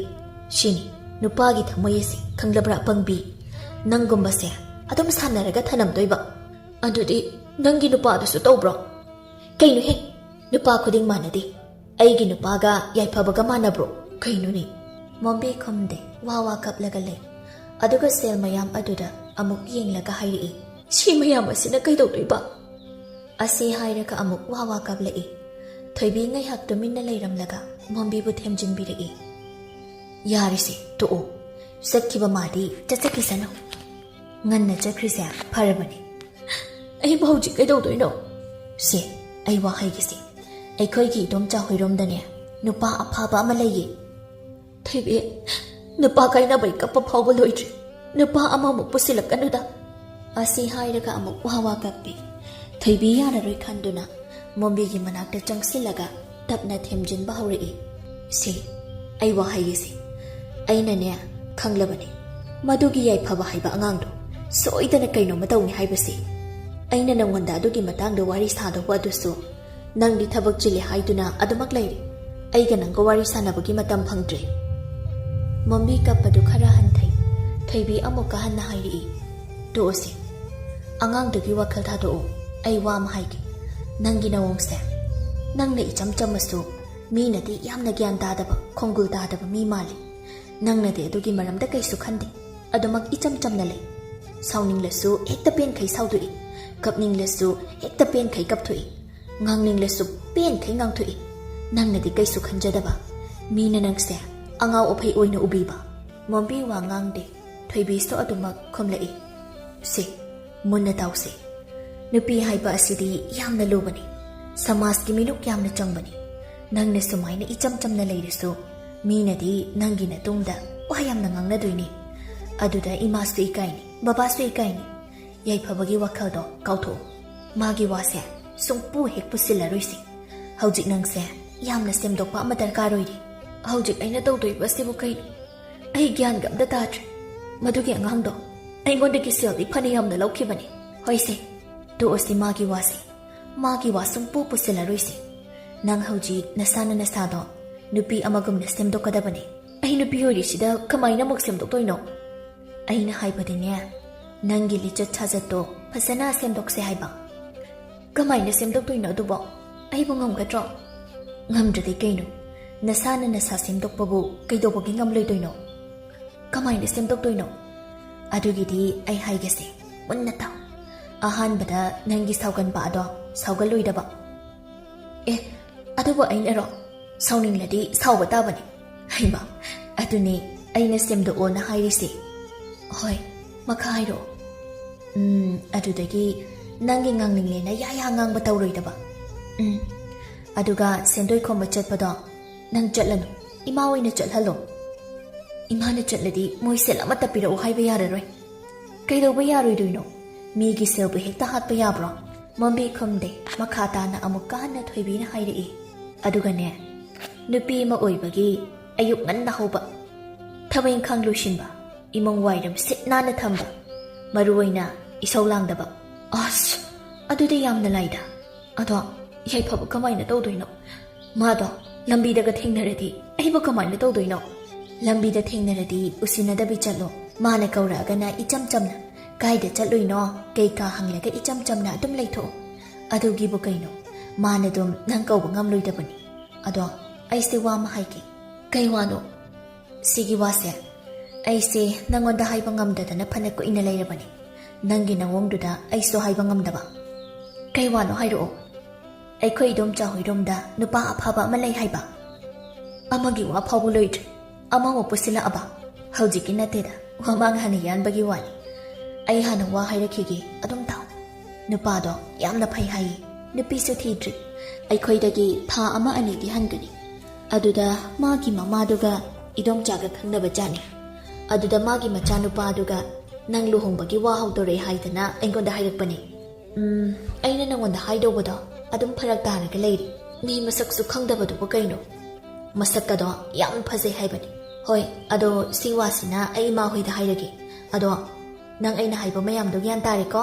ꯁꯤꯅꯤ ꯅꯨꯄꯥꯒꯤ ꯊꯃꯣꯏ ꯑꯁꯤ, ꯈꯪꯂꯕ꯭ꯔꯥ ꯑꯄꯪꯕꯤ? ꯅꯪꯒꯨꯝꯕꯁꯦ ꯑꯗꯨꯝ ꯁꯥꯟꯅꯔꯒ ꯊꯅꯝꯗꯣꯏꯕ꯫ ꯑꯗꯨꯗꯤ ꯅꯪꯒꯤ ꯅꯨꯄꯥꯗꯨꯁꯨ ꯇꯧꯕ꯭ꯔꯣ? ꯀꯩꯅꯣꯍꯦ, ꯅꯨꯄꯥ ꯈꯨꯗꯤꯡ ꯃꯥꯟꯅꯗꯦ꯫ ꯑꯩꯒꯤ ꯅꯨꯄꯥꯒ ꯌꯥꯏꯐꯕꯒ ꯃꯥꯟꯅꯕ꯭ꯔꯣ? ꯀꯩꯅꯣꯅꯦ? ꯃꯣꯝꯕꯤ ꯈꯨꯝꯗꯦ, ꯋꯥ ꯋꯥ ꯀꯞꯂꯒ ꯂꯩ꯫ ꯑꯗꯨꯒ ꯁꯦꯜ ꯃꯌꯥꯝ ꯑꯗꯨꯗ ꯑꯃꯨꯛ ꯌꯦꯡꯂꯒ ꯍꯥꯏꯔꯛꯏ, "ꯁꯤ ꯃꯌꯥꯝ ꯑꯁꯤꯅ ꯀꯩꯗꯧꯗꯣꯏꯕ?" ꯑꯁꯤ ꯍꯥꯏꯔꯒ ꯑꯃꯨꯛ ꯋꯥ ꯋꯥ ꯀꯞꯂꯛꯏ꯫ ꯊꯣꯏꯕꯤ ꯉꯥꯏꯍꯥꯛ ꯇꯨꯃꯤꯟꯅ ꯂꯩꯔꯝꯂꯒ ꯃꯣꯝꯕꯤꯕꯨ ꯊꯦꯝꯖꯤꯟꯕꯤꯔꯛꯏ꯫ "ꯌꯥꯔꯦꯁꯦ, ꯇꯣꯛꯑꯣ꯫ ꯆꯠꯈꯤꯕ ꯃꯥꯗꯤ ꯆꯠꯆꯈꯤꯁꯅꯨ꯫ ꯉꯟꯅ ꯆꯠꯈ꯭ꯔꯤꯁꯦ ꯐꯔꯕꯅꯤ꯫ ꯑꯩꯕꯨ ꯍꯧꯖꯤꯛ ꯀꯩꯗꯧꯗꯣꯏꯅꯣ?" "ꯁꯦ, ꯑꯩ ꯋꯥ ꯍꯥꯏꯒꯦꯁꯦ꯫ ꯑꯩꯈꯣꯏꯒꯤ ꯏꯗꯣꯝꯆꯥ ꯍꯣꯏꯔꯣꯝꯗꯅꯦ ꯅꯨꯄꯥ ꯑꯐꯕ ꯑꯃ ꯂꯩꯌꯦ꯫ ꯊꯣꯏꯕꯤ, ꯅꯨꯄꯥ ꯀꯥꯏꯅꯕꯩ ꯀꯞꯄ ꯐꯥꯎꯕ ꯂꯣꯏꯗ꯭ꯔꯤ꯫ ꯅꯨꯄꯥ ꯑꯃꯃꯨꯛ ꯄꯨꯁꯤꯜꯂꯛꯀꯅꯨꯗ꯫" ꯑꯁꯤ ꯍꯥꯏꯔꯒ ꯑꯃꯨꯛ ꯋꯥ ꯋꯥ ꯀꯞꯄꯤ꯫ ꯊꯣꯏꯕꯤ ꯌꯥꯔꯔꯣꯏ ꯈꯟꯗꯨꯅ ꯃꯣꯝꯕꯤꯒꯤ ꯃꯅꯥꯛꯇ ꯆꯪꯁꯤꯜꯂꯒ ꯇꯞꯅ ꯊꯦꯝꯖꯤꯟꯕ ꯍꯧꯔꯛꯏ꯫ "ꯁꯦ, ꯑꯩ ꯋꯥ ꯍꯥꯏꯒꯦꯁꯦ꯫ ꯑꯩꯅꯅꯦ ꯈꯪꯂꯕꯅꯦ, ꯃꯗꯨꯒꯤ ꯌꯥꯏꯐꯕ ꯍꯥꯏꯕ ꯑꯉꯥꯡꯗꯣ ꯁꯣꯏꯗꯅ ꯀꯩꯅꯣꯝꯃ ꯇꯧꯅꯤ ꯍꯥꯏꯕꯁꯦ꯫ ꯑꯩꯅ ꯅꯪꯉꯣꯟꯗ ꯑꯗꯨꯒꯤ ꯃꯇꯥꯡꯗ ꯋꯥꯔꯤ ꯁꯥꯗꯧꯕ ꯑꯗꯨꯁꯨ ꯅꯪꯗꯤ ꯊꯕꯛ ꯆꯤꯜꯂꯦ ꯍꯥꯏꯗꯨꯅ ꯑꯗꯨꯃꯛ ꯂꯩꯔꯦ꯫ ꯑꯩꯒ ꯅꯪꯒ ꯋꯥꯔꯤ ꯁꯥꯟꯅꯕꯒꯤ ꯃꯇꯝ ꯐꯪꯗ꯭ꯔꯦ꯫" ꯃꯣꯝꯕꯤ ꯀꯞꯄꯗꯨ ꯈꯔ ꯍꯟꯊꯩ꯫ ꯊꯣꯏꯕꯤ ꯑꯃꯨꯛꯀ ꯍꯟꯅ ꯍꯥꯏꯔꯛꯏ, "ꯇꯣꯛꯑꯁꯤ꯫ ꯑꯉꯥꯡꯗꯨꯒꯤ ꯋꯥꯈꯜ ꯊꯥꯗꯣꯛꯑꯣ꯫ ꯑꯩ ꯋꯥ ꯑꯃ ꯍꯥꯏꯒꯦ꯫ ꯅꯪꯒꯤ ꯅꯑꯣꯡꯁꯦ, ꯅꯪꯅ ꯏꯆꯝ ꯆꯝꯃꯁꯨ ꯃꯤꯅꯗꯤ ꯌꯥꯝꯅ ꯒ꯭ꯌꯥꯟ ꯇꯥꯗꯕ, ꯈꯣꯡꯒꯨꯜ ꯇꯥꯗꯕ ꯃꯤ ꯃꯥꯜꯂꯤ꯫ ꯅꯪꯅꯗꯤ ꯑꯗꯨꯒꯤ ꯃꯔꯝꯗ ꯀꯩꯁꯨ ꯈꯟꯗꯦ꯫ ꯑꯗꯨꯃꯛ ꯏꯆꯝ ꯆꯝꯅ ꯂꯩ꯫ ꯁꯥꯎꯅꯤꯡꯂꯁꯨ ꯍꯦꯛꯇ ꯄꯦꯟꯈꯩ ꯁꯥꯎꯗꯣꯛꯏ, ꯀꯞꯅꯤꯡꯂꯁꯨ ꯍꯦꯛꯇ ꯄꯦꯟꯈꯩ ꯀꯞꯊꯣꯛꯏ, ꯉꯥꯡꯅꯤꯡꯂꯁꯨ ꯄꯦꯟꯈꯩ ꯉꯥꯡꯊꯣꯛꯏ꯫ ꯅꯪꯅꯗꯤ ꯀꯩꯁꯨ ꯈꯟꯖꯗꯕ, ꯃꯤꯅ ꯅꯪꯁꯦ ꯑꯉꯥꯎ ꯑꯐꯩ ꯑꯣꯏꯅ ꯎꯕꯤꯕ꯫" ꯃꯣꯝꯕꯤ ꯋꯥ ꯉꯥꯡꯗꯦ꯫ ꯊꯣꯏꯕꯤꯁꯨ ꯑꯗꯨꯃꯛ ꯈꯨꯝꯂꯛꯏ꯫ "ꯁꯦ, ꯃꯨꯟꯅ ꯇꯥꯎꯁꯦ꯫ ꯅꯨꯄꯤ ꯍꯥꯏꯕ ꯑꯁꯤꯗꯤ ꯌꯥꯝꯅ ꯂꯨꯕꯅꯤ꯫ ꯁꯃꯥꯖꯀꯤ ꯃꯤꯅꯨꯛ ꯌꯥꯝꯅ ꯆꯪꯕꯅꯤ꯫ ꯅꯪꯅ ꯁꯨꯃꯥꯏꯅ ꯏꯆꯝ ꯆꯝꯅ ꯂꯩꯔꯁꯨ, ꯃꯤꯅꯗꯤ ꯅꯪꯒꯤ ꯅꯇꯨꯡꯗ ꯋꯥ ꯌꯥꯝꯅ ꯉꯥꯡꯅꯗꯣꯏꯅꯤ꯫ ꯑꯗꯨꯗ ꯏꯃꯥꯁꯨ ꯏꯀꯥꯏꯅꯤ, ꯕꯕꯥꯁꯨ ꯏꯀꯥꯏꯅꯤ꯫ ꯌꯥꯏꯐꯕꯒꯤ ꯋꯥꯈꯜꯗꯣ ꯀꯥꯎꯊꯣꯛꯎ꯫ ꯃꯥꯒꯤ ꯋꯥꯁꯦ ꯁꯨꯡꯄꯨ ꯍꯦꯛ ꯄꯨꯁꯤꯜꯂꯔꯣꯏꯁꯤ꯫ ꯍꯧꯖꯤꯛ ꯅꯪꯁꯦ ꯌꯥꯝꯅ ꯁꯦꯝꯗꯣꯛꯄ ꯑꯃ ꯗꯔꯀꯥꯔ ꯑꯣꯏꯔꯤ꯫" "ꯍꯧꯖꯤꯛ ꯑꯩꯅ ꯇꯧꯗꯣꯏꯕꯁꯤꯕꯨ ꯀꯩꯅꯣ? ꯑꯩ ꯒ꯭ꯌꯥꯟꯒ ꯑꯝꯇ ꯇꯥꯗ꯭ꯔꯦ꯫ ꯃꯗꯨꯒꯤ ꯑꯉꯥꯡꯗꯣ ꯑꯩꯉꯣꯟꯗꯒꯤ ꯁꯦꯜꯗꯤ ꯐꯅ ꯌꯥꯝꯅ ꯂꯧꯈꯤꯕꯅꯤ꯫" "ꯍꯣꯏꯁꯦ, ꯇꯣꯛꯑꯁꯤ ꯃꯥꯒꯤ ꯋꯥꯁꯦ꯫ ꯃꯥꯒꯤ ꯋꯥ ꯁꯨꯡꯄꯨ ꯄꯨꯁꯤꯜꯂꯔꯣꯏꯁꯦ꯫ "ꯅꯪ ꯍꯧꯖꯤꯛ ꯅꯁꯥꯅ ꯅꯁꯥꯗꯣ ꯅꯨꯄꯤ ꯑꯃꯒꯨꯝꯅ ꯁꯦꯝꯗꯣꯛꯀꯗꯕꯅꯦ꯫ ꯑꯩ ꯅꯨꯄꯤ ꯑꯣꯏꯔꯤꯁꯤꯗ ꯀꯃꯥꯏꯅ ꯑꯃꯨꯛ ꯁꯦꯝꯗꯣꯛꯇꯣꯏꯅꯣ?" ꯑꯩꯅ ꯍꯥꯏꯕꯗꯤꯅꯦ, ꯅꯪꯒꯤ ꯂꯤꯆꯠ ꯁꯥꯖꯠꯇꯣ ꯐꯖꯅ ꯁꯦꯝꯗꯣꯛꯁꯦ ꯍꯥꯏꯕ꯫ "ꯀꯃꯥꯏꯅ ꯁꯦꯝꯗꯣꯛꯇꯣꯏꯅꯣ ꯑꯗꯨꯕꯣ? ꯑꯩꯕꯨ ꯉꯝꯒꯗ꯭ꯔꯣ?" "ꯉꯝꯗ꯭ꯔꯗꯤ ꯀꯩꯅꯣ? ꯅꯁꯥꯅ ꯅꯁꯥ ꯁꯦꯝꯗꯣꯛꯄꯕꯨ ꯀꯩꯗꯧꯕꯒꯤ ꯉꯝꯂꯣꯏꯗꯣꯏꯅꯣ?" "ꯀꯃꯥꯏꯅ ꯁꯦꯝꯗꯣꯛꯇꯣꯏꯅꯣ?" "ꯑꯗꯨꯒꯤꯗꯤ ꯑꯩ ꯍꯥꯏꯒꯦꯁꯦ, ꯃꯨꯟꯅ ꯇꯥꯎ꯫ ꯑꯍꯥꯟꯕꯗ ꯅꯪꯒꯤ ꯁꯥꯎꯒꯟꯕ ꯑꯗꯣ ꯁꯥꯎꯒꯜꯂꯣꯏꯗꯕ꯫" "ꯑꯦ, ꯑꯗꯨꯕꯨ ꯑꯩꯅꯔꯣ? ꯁꯥꯎꯅꯤꯡꯂꯗꯤ ꯁꯥꯎꯕ ꯇꯥꯕꯅꯤ꯫" "ꯍꯩꯃ, ꯑꯗꯨꯅꯦ ꯑꯩꯅ ꯁꯦꯝꯗꯣꯛꯑꯣꯅ ꯍꯥꯏꯔꯤꯁꯦ꯫" "ꯍꯣꯏ, ꯃꯈꯥ ꯍꯥꯏꯔꯛꯑꯣ꯫" "ꯎꯝ, ꯑꯗꯨꯗꯒꯤ ꯅꯪꯒꯤ ꯉꯥꯡꯅꯤꯡꯂꯦꯅ ꯌꯥ ꯌꯥ ꯉꯥꯡꯕ ꯇꯧꯔꯣꯏꯗꯕ꯫" "ꯎꯝ, ꯑꯗꯨꯒ ꯁꯦꯟꯗꯣꯏ ꯈꯣꯝꯕ ꯆꯠꯄꯗꯣ ꯅꯪ ꯆꯠꯂꯅꯨ, ꯏꯃꯥ ꯑꯣꯏꯅ ꯆꯠꯍꯜꯂꯣ꯫" "ꯏꯃꯥꯅ ꯆꯠꯂꯗꯤ ꯃꯣꯏ ꯁꯦꯜ ꯑꯃꯠꯇ ꯄꯤꯔꯛꯎ ꯍꯥꯏꯕ ꯌꯥꯔꯔꯣꯏ꯫" "ꯀꯩꯗꯧꯕ ꯌꯥꯔꯣꯏꯗꯣꯏꯅꯣ? ꯃꯤꯒꯤ ꯁꯦꯜꯕꯨ ꯍꯦꯛꯇ ꯍꯥꯠꯄ ꯌꯥꯕ꯭ꯔꯣ?" ꯃꯝꯕꯤ ꯈꯨꯝꯗꯦ꯫ ꯃꯈꯥ ꯇꯥꯅ ꯑꯃꯨꯛꯀ ꯍꯟꯅ ꯊꯣꯏꯕꯤꯅ ꯍꯥꯏꯔꯛꯏ꯫ "ꯑꯗꯨꯒꯅꯦ, ꯅꯨꯄꯤ ꯑꯃ ꯑꯣꯏꯕꯒꯤ ꯑꯌꯨꯛ ꯉꯟꯅ ꯍꯧꯕ, ꯊꯕꯛ ꯏꯪꯈꯥꯡ ꯂꯣꯏꯁꯤꯟꯕ, ꯏꯃꯨꯡ ꯋꯥꯏꯔꯝ ꯁꯤꯠ ꯅꯥꯟꯅ ꯊꯝꯕ, ꯃꯔꯨ ꯑꯣꯏꯅ ꯏꯁꯧ ꯂꯥꯡꯗꯕ꯫" "ꯑꯁ, ꯑꯗꯨꯗꯤ ꯌꯥꯝꯅ ꯂꯥꯏꯗ꯫ ꯑꯗꯣ ꯌꯥꯏꯐꯕ ꯀꯃꯥꯏꯅ ꯇꯧꯗꯣꯏꯅꯣ? ꯃꯥꯗꯣ ꯂꯝꯕꯤꯗꯒ ꯊꯦꯡꯅꯔꯗꯤ ꯑꯩꯕꯨ ꯀꯃꯥꯏꯅ ꯇꯧꯗꯣꯏꯅꯣ?" "ꯂꯝꯕꯤꯗ ꯊꯦꯡꯅꯔꯗꯤ ꯎꯁꯤꯟꯅꯗꯕꯤ ꯆꯠꯂꯣ꯫ ꯃꯥꯅ ꯀꯧꯔꯛꯑꯒꯅ ꯏꯆꯝ ꯆꯝꯅ, 'ꯀꯥꯏꯗ ꯆꯠꯂꯨꯏꯅꯣ?' ꯀꯩꯀꯥ ꯍꯪꯂꯒ ꯏꯆꯝ ꯆꯝꯅ ꯑꯗꯨꯝ ꯂꯩꯊꯣꯛꯑꯣ꯫" "ꯑꯗꯨꯒꯤꯕꯨ ꯀꯩꯅꯣ? ꯃꯥꯅ ꯑꯗꯨꯝ ꯅꯪ ꯀꯧꯕ ꯉꯝꯂꯣꯏꯗꯕꯅꯤ꯫ ꯑꯗꯣ ꯑꯩꯁꯦ ꯋꯥ ꯑꯃ ꯍꯥꯏꯒꯦ꯫" "ꯀꯩ ꯋꯥꯅꯣ?" "ꯁꯤꯒꯤ ꯋꯥꯁꯦ ꯑꯩꯁꯦ ꯅꯪꯉꯣꯟꯗ ꯍꯥꯏꯕ ꯉꯝꯗꯗꯅ ꯐꯅ ꯀꯨꯏꯅ ꯂꯩꯔꯕꯅꯤ꯫ ꯅꯪꯒꯤ ꯅꯋꯣꯡꯗꯨꯗ ꯑꯩꯁꯨ ꯍꯥꯏꯕ ꯉꯝꯗꯕ꯫" "ꯀꯩ ꯋꯥꯅꯣ ꯍꯥꯏꯔꯛꯑꯣ꯫" "ꯑꯩꯈꯣꯏ ꯏꯗꯣꯝꯆꯥ ꯍꯣꯏꯔꯣꯝꯗ ꯅꯨꯄꯥ ꯑꯐꯕ ꯑꯃ ꯂꯩ ꯍꯥꯏꯕ꯫" "ꯑꯃꯒꯤ ꯋꯥ ꯐꯥꯎꯕ ꯂꯣꯏꯗ꯭ꯔꯤ, ꯑꯃꯃꯨꯛ ꯄꯨꯁꯤꯜꯂꯛꯑꯕ?" "ꯍꯧꯖꯤꯛꯀꯤ ꯅꯠꯇꯦꯗ, ꯋꯥꯃꯥꯡ ꯍꯥꯟꯅ ꯌꯥꯟꯕꯒꯤ ꯋꯥꯅꯤ꯫ ꯑꯩ ꯍꯥꯟꯅ ꯋꯥ ꯍꯥꯏꯔꯛꯈꯤꯒꯦ, ꯑꯗꯨꯝ ꯇꯥꯎ꯫ ꯅꯨꯄꯥꯗꯣ ꯌꯥꯝꯅ ꯐꯩ ꯍꯥꯏꯌꯦ, ꯅꯨꯄꯤꯁꯨ ꯊꯤꯗ꯭ꯔꯤ꯫ ꯑꯩꯈꯣꯏꯗꯒꯤ ꯊꯥ ꯑꯃ ꯑꯅꯤꯗꯤ ꯍꯟꯒꯅꯤ꯫ ꯑꯗꯨꯗ ꯃꯥꯒꯤ ꯃꯃꯥꯗꯨꯒ ꯏꯗꯣꯝꯆꯥꯒ ꯈꯪꯅꯕ ꯖꯥꯠꯅꯤ꯫ ꯑꯗꯨꯗ ꯃꯥꯒꯤ ꯃꯆꯥꯅꯨꯄꯥꯗꯨꯒ ꯅꯪ ꯂꯨꯍꯣꯡꯕꯒꯤ ꯋꯥ ꯍꯧꯗꯣꯔꯦ ꯍꯥꯏꯗꯅ ꯑꯩꯉꯣꯟꯗ ꯍꯥꯏꯔꯛꯄꯅꯦ꯫ ꯎꯝ, ꯑꯩꯅ ꯅꯪꯉꯣꯟꯗ ꯍꯥꯏꯗꯧꯕꯗꯣ ꯑꯗꯨꯝ ꯐꯔꯛ ꯇꯥꯔꯒ ꯂꯩꯔꯤ꯫ ꯃꯤ ꯃꯁꯛꯁꯨ ꯈꯪꯗꯕꯗꯨꯕꯨ ꯀꯩꯅꯣ? ꯃꯁꯛꯀꯗꯣ ꯌꯥꯝ ꯐꯖꯩ ꯍꯥꯏꯕꯅꯤ꯫ ꯍꯣꯏ, ꯑꯗꯣ ꯁꯤ ꯋꯥꯁꯤꯅ ꯑꯩ ꯏꯃꯥ ꯍꯣꯏꯗ ꯍꯥꯏꯔꯒꯦ꯫ ꯑꯗꯣ ꯅꯪ ꯑꯩꯅ ꯍꯥꯏꯕ ꯃꯌꯥꯝꯗꯣ ꯒ꯭ꯌꯥꯟ ꯇꯥꯔꯦꯀꯣ?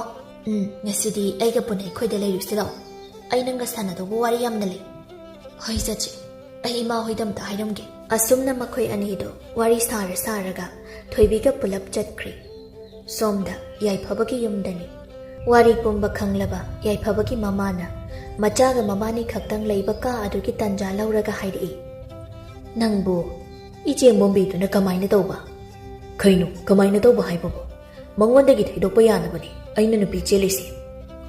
ꯎꯝ, ꯉꯁꯤꯗꯤ ꯑꯩꯒ ꯄꯨꯟꯅ ꯑꯩꯈꯣꯏꯗ ꯂꯩꯔꯨꯁꯤ ꯂꯥꯛꯑꯣ꯫ ꯑꯩ ꯅꯪꯒ ꯁꯥꯟꯅꯗꯧꯕ ꯋꯥꯔꯤ ꯌꯥꯝꯅ ꯂꯩ꯫ ꯍꯣꯏ ꯆꯠꯁꯤ, ꯑꯩ ꯏꯃꯥ ꯍꯣꯏꯗ ꯑꯝꯇ ꯍꯥꯏꯔꯝꯒꯦ꯫ ꯑꯁꯨꯝꯅ ꯃꯈꯣꯏ ꯑꯅꯤꯗꯣ ꯋꯥꯔꯤ ꯁꯥꯔ ꯁꯥꯔꯒ ꯊꯣꯏꯕꯤꯒ ꯄꯨꯂꯞ ꯆꯠꯈ꯭ꯔꯦ꯫ ꯁꯣꯝꯗ ꯌꯥꯏꯐꯕꯒꯤ ꯌꯨꯝꯗꯅꯤ꯫ ꯋꯥꯔꯤ ꯄꯨꯝꯕ ꯈꯪꯂꯕ ꯌꯥꯏꯐꯕꯒꯤ ꯃꯃꯥꯅ ꯃꯆꯥꯒ ꯃꯕꯥꯅꯤ ꯈꯛꯇꯪ ꯂꯩꯕ ꯀꯥ ꯑꯗꯨꯒꯤ ꯇꯟꯖꯥ ꯂꯧꯔꯒ ꯍꯥꯏꯔꯛꯏ, "ꯅꯪꯕꯨ ꯏꯆꯦ ꯃꯣꯝꯕꯤꯗꯨꯅ ꯀꯃꯥꯏꯅ ꯇꯧꯕ?" "ꯀꯩꯅꯣ, ꯀꯃꯥꯏꯅ ꯇꯧꯕ ꯍꯥꯏꯕꯕꯨ? ꯃꯉꯣꯟꯗꯒꯤ ꯊꯩꯗꯣꯛꯄ ꯌꯥꯅꯕꯅꯦ ꯑꯩꯅ ꯅꯨꯄꯤ ꯆꯦꯜꯂꯤꯁꯦ꯫"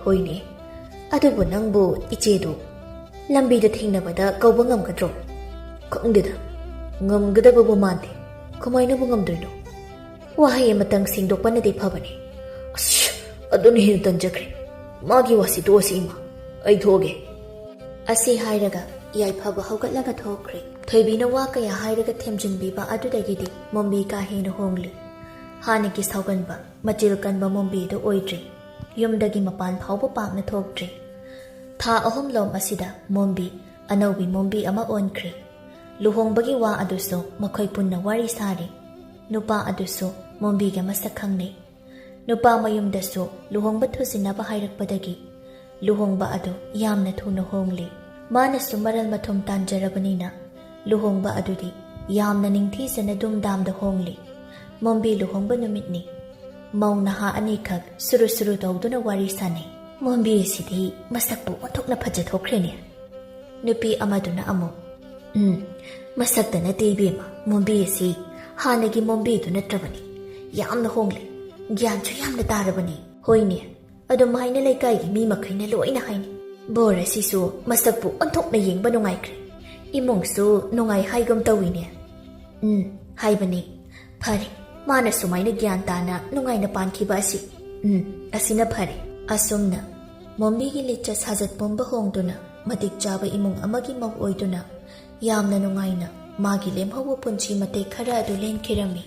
"ꯍꯣꯏꯅꯦ, ꯑꯗꯨꯕꯨ ꯅꯪꯕꯨ ꯏꯆꯦꯗꯨ ꯂꯝꯕꯤꯗ ꯊꯦꯡꯅꯕꯗ ꯀꯧꯕ ꯉꯝꯒꯗ꯭ꯔꯣ?" "ꯈꯪꯗꯦꯗ, ꯉꯝꯒꯗꯕꯕꯨ ꯃꯥꯟꯗꯦ꯫ ꯀꯃꯥꯏꯅꯕꯨ ꯉꯝꯗꯣꯏꯅꯣ? ꯋꯥꯍꯩ ꯑꯃꯇꯪ ꯁꯦꯡꯗꯣꯛꯄꯅꯗꯤ ꯐꯕꯅꯦ꯫" "ꯑꯁ, ꯑꯗꯨꯅ ꯍꯦꯟꯅ ꯇꯟꯖꯈ꯭ꯔꯦ꯫ ꯃꯥꯒꯤ ꯋꯥꯁꯤ ꯇꯣꯛꯑꯁꯤ ꯏꯃꯥ, ꯑꯩ ꯊꯣꯛꯑꯒꯦ꯫" ꯑꯁꯤ ꯍꯥꯏꯔꯒ ꯌꯥꯏꯐꯕ ꯍꯧꯒꯠꯂꯒ ꯊꯣꯛꯈ꯭ꯔꯦ꯫ ꯊꯣꯏꯕꯤꯅ ꯋꯥ ꯀꯌꯥ ꯍꯥꯏꯔꯒ ꯊꯦꯝꯖꯤꯟꯕꯤꯕ ꯑꯗꯨꯗꯒꯤꯗꯤ ꯃꯣꯝꯕꯤ ꯀꯥ ꯍꯦꯟꯅ ꯍꯣꯡꯂꯤ꯫ ꯍꯥꯟꯅꯒꯤ ꯁꯥꯎꯒꯟꯕ, ꯃꯆꯤꯜ ꯀꯟꯕ ꯃꯣꯝꯕꯤꯗꯨ ꯑꯣꯏꯗ꯭ꯔꯦ꯫ ꯌꯨꯝꯗꯒꯤ ꯃꯄꯥꯟ ꯐꯥꯎꯕ ꯄꯥꯛꯅ ꯊꯣꯛꯇ꯭ꯔꯦ꯫ ꯊꯥ ꯑꯍꯨꯝꯂꯣꯝ ꯑꯁꯤꯗ ꯃꯣꯝꯕꯤ ꯑꯅꯧꯕꯤ ꯃꯣꯝꯕꯤ ꯑꯃ ꯑꯣꯟꯈ꯭ꯔꯦ꯫ ꯂꯨꯍꯣꯡꯕꯒꯤ ꯋꯥ ꯑꯗꯨꯁꯨ ꯃꯈꯣꯏ ꯄꯨꯟꯅ ꯋꯥꯔꯤ ꯁꯥꯔꯤ꯫ ꯅꯨꯄꯥ ꯑꯗꯨꯁꯨ ꯃꯣꯝꯕꯤꯒ ꯃꯁꯛ ꯈꯪꯅꯩ꯫ ꯅꯨꯄꯥ ꯃꯌꯨꯝꯗꯁꯨ ꯂꯨꯍꯣꯡꯕ ꯊꯨꯖꯤꯟꯅꯕ ꯍꯥꯏꯔꯛꯄꯗꯒꯤ ꯂꯨꯍꯣꯡꯕ ꯑꯗꯨ ꯌꯥꯝꯅ ꯊꯨꯅ ꯍꯣꯡꯂꯤ꯫ ꯃꯥꯅꯁꯨ ꯃꯔꯜ ꯃꯊꯨꯝ ꯇꯥꯟꯖꯔꯕꯅꯤꯅ ꯂꯨꯍꯣꯡꯕ ꯑꯗꯨꯗꯤ ꯌꯥꯝꯅ ꯅꯤꯡꯊꯤꯖꯅ ꯗꯨꯝꯗꯥꯝꯗ ꯍꯣꯡꯂꯤ꯫ ꯃꯣꯝꯕꯤ ꯂꯨꯍꯣꯡꯕ ꯅꯨꯃꯤꯠꯅꯤ꯫ ꯃꯧ ꯅꯍꯥ ꯑꯅꯤꯈꯛ ꯁꯨꯔꯨ ꯁꯨꯔꯨ ꯇꯧꯗꯨꯅ ꯋꯥꯔꯤ ꯁꯥꯟꯅꯩ꯫ "ꯃꯣꯝꯕꯤ ꯑꯁꯤꯗꯤ ꯃꯁꯛꯄꯨ ꯑꯣꯟꯊꯣꯛꯅ ꯐꯖꯊꯣꯛꯈ꯭ꯔꯦꯅꯦ꯫" ꯅꯨꯄꯤ ꯑꯃꯗꯨꯅ ꯑꯃꯨꯛ, "ꯎꯝ, ꯃꯁꯛꯇ ꯅꯠꯇꯦ ꯏꯕꯦꯝꯃ, ꯃꯣꯝꯕꯤ ꯑꯁꯤ ꯍꯥꯟꯅꯒꯤ ꯃꯣꯝꯕꯤꯗꯨ ꯅꯠꯇ꯭ꯔꯕꯅꯤ꯫ ꯌꯥꯝꯅ ꯍꯣꯡꯂꯦ꯫ ꯒ꯭ꯌꯥꯟꯁꯨ ꯌꯥꯝꯅ ꯇꯥꯔꯕꯅꯤ꯫" "ꯍꯣꯏꯅꯦ, ꯑꯗꯨꯝ ꯍꯥꯏꯅ ꯂꯩꯀꯥꯏꯒꯤ ꯃꯤ ꯃꯈꯩꯅ ꯂꯣꯏꯅ ꯍꯥꯏꯅꯩ꯫ ꯕꯣꯔ ꯑꯁꯤꯁꯨ ꯃꯁꯛꯄꯨ ꯑꯣꯟꯊꯣꯛꯅ ꯌꯦꯡꯕ ꯅꯨꯡꯉꯥꯏꯈ꯭ꯔꯦ꯫ ꯏꯃꯨꯡꯁꯨ ꯅꯨꯡꯉꯥꯏ ꯍꯥꯏꯒꯨꯝ ꯇꯧꯏꯅꯦ꯫" "ꯎꯝ, ꯍꯥꯏꯕꯅꯤ꯫ ꯐꯔꯦ, ꯃꯥꯅ ꯁꯨꯃꯥꯏꯅ ꯒ꯭ꯌꯥꯟ ꯇꯥꯅ ꯅꯨꯡꯉꯥꯏꯅ ꯄꯥꯟꯈꯤꯕ ꯑꯁꯤ, ꯎꯝ, ꯑꯁꯤꯅ ꯐꯔꯦ꯫" ꯑꯁꯨꯝꯅ ꯃꯣꯝꯕꯤꯒꯤ ꯂꯤꯆꯠ ꯁꯥꯖꯠ ꯄꯨꯝꯕ ꯍꯣꯡꯗꯨꯅ ꯃꯇꯤꯛ ꯆꯥꯕ ꯏꯃꯨꯡ ꯑꯃꯒꯤ ꯃꯧ ꯑꯣꯏꯗꯨꯅ ꯌꯥꯝꯅ ꯅꯨꯡꯉꯥꯏꯅ ꯃꯥꯒꯤ ꯂꯦꯝꯍꯧꯕ ꯄꯨꯟꯁꯤ ꯃꯇꯦꯛ ꯈꯔ ꯑꯗꯨ ꯂꯦꯟꯈꯤꯔꯝꯃꯤ꯫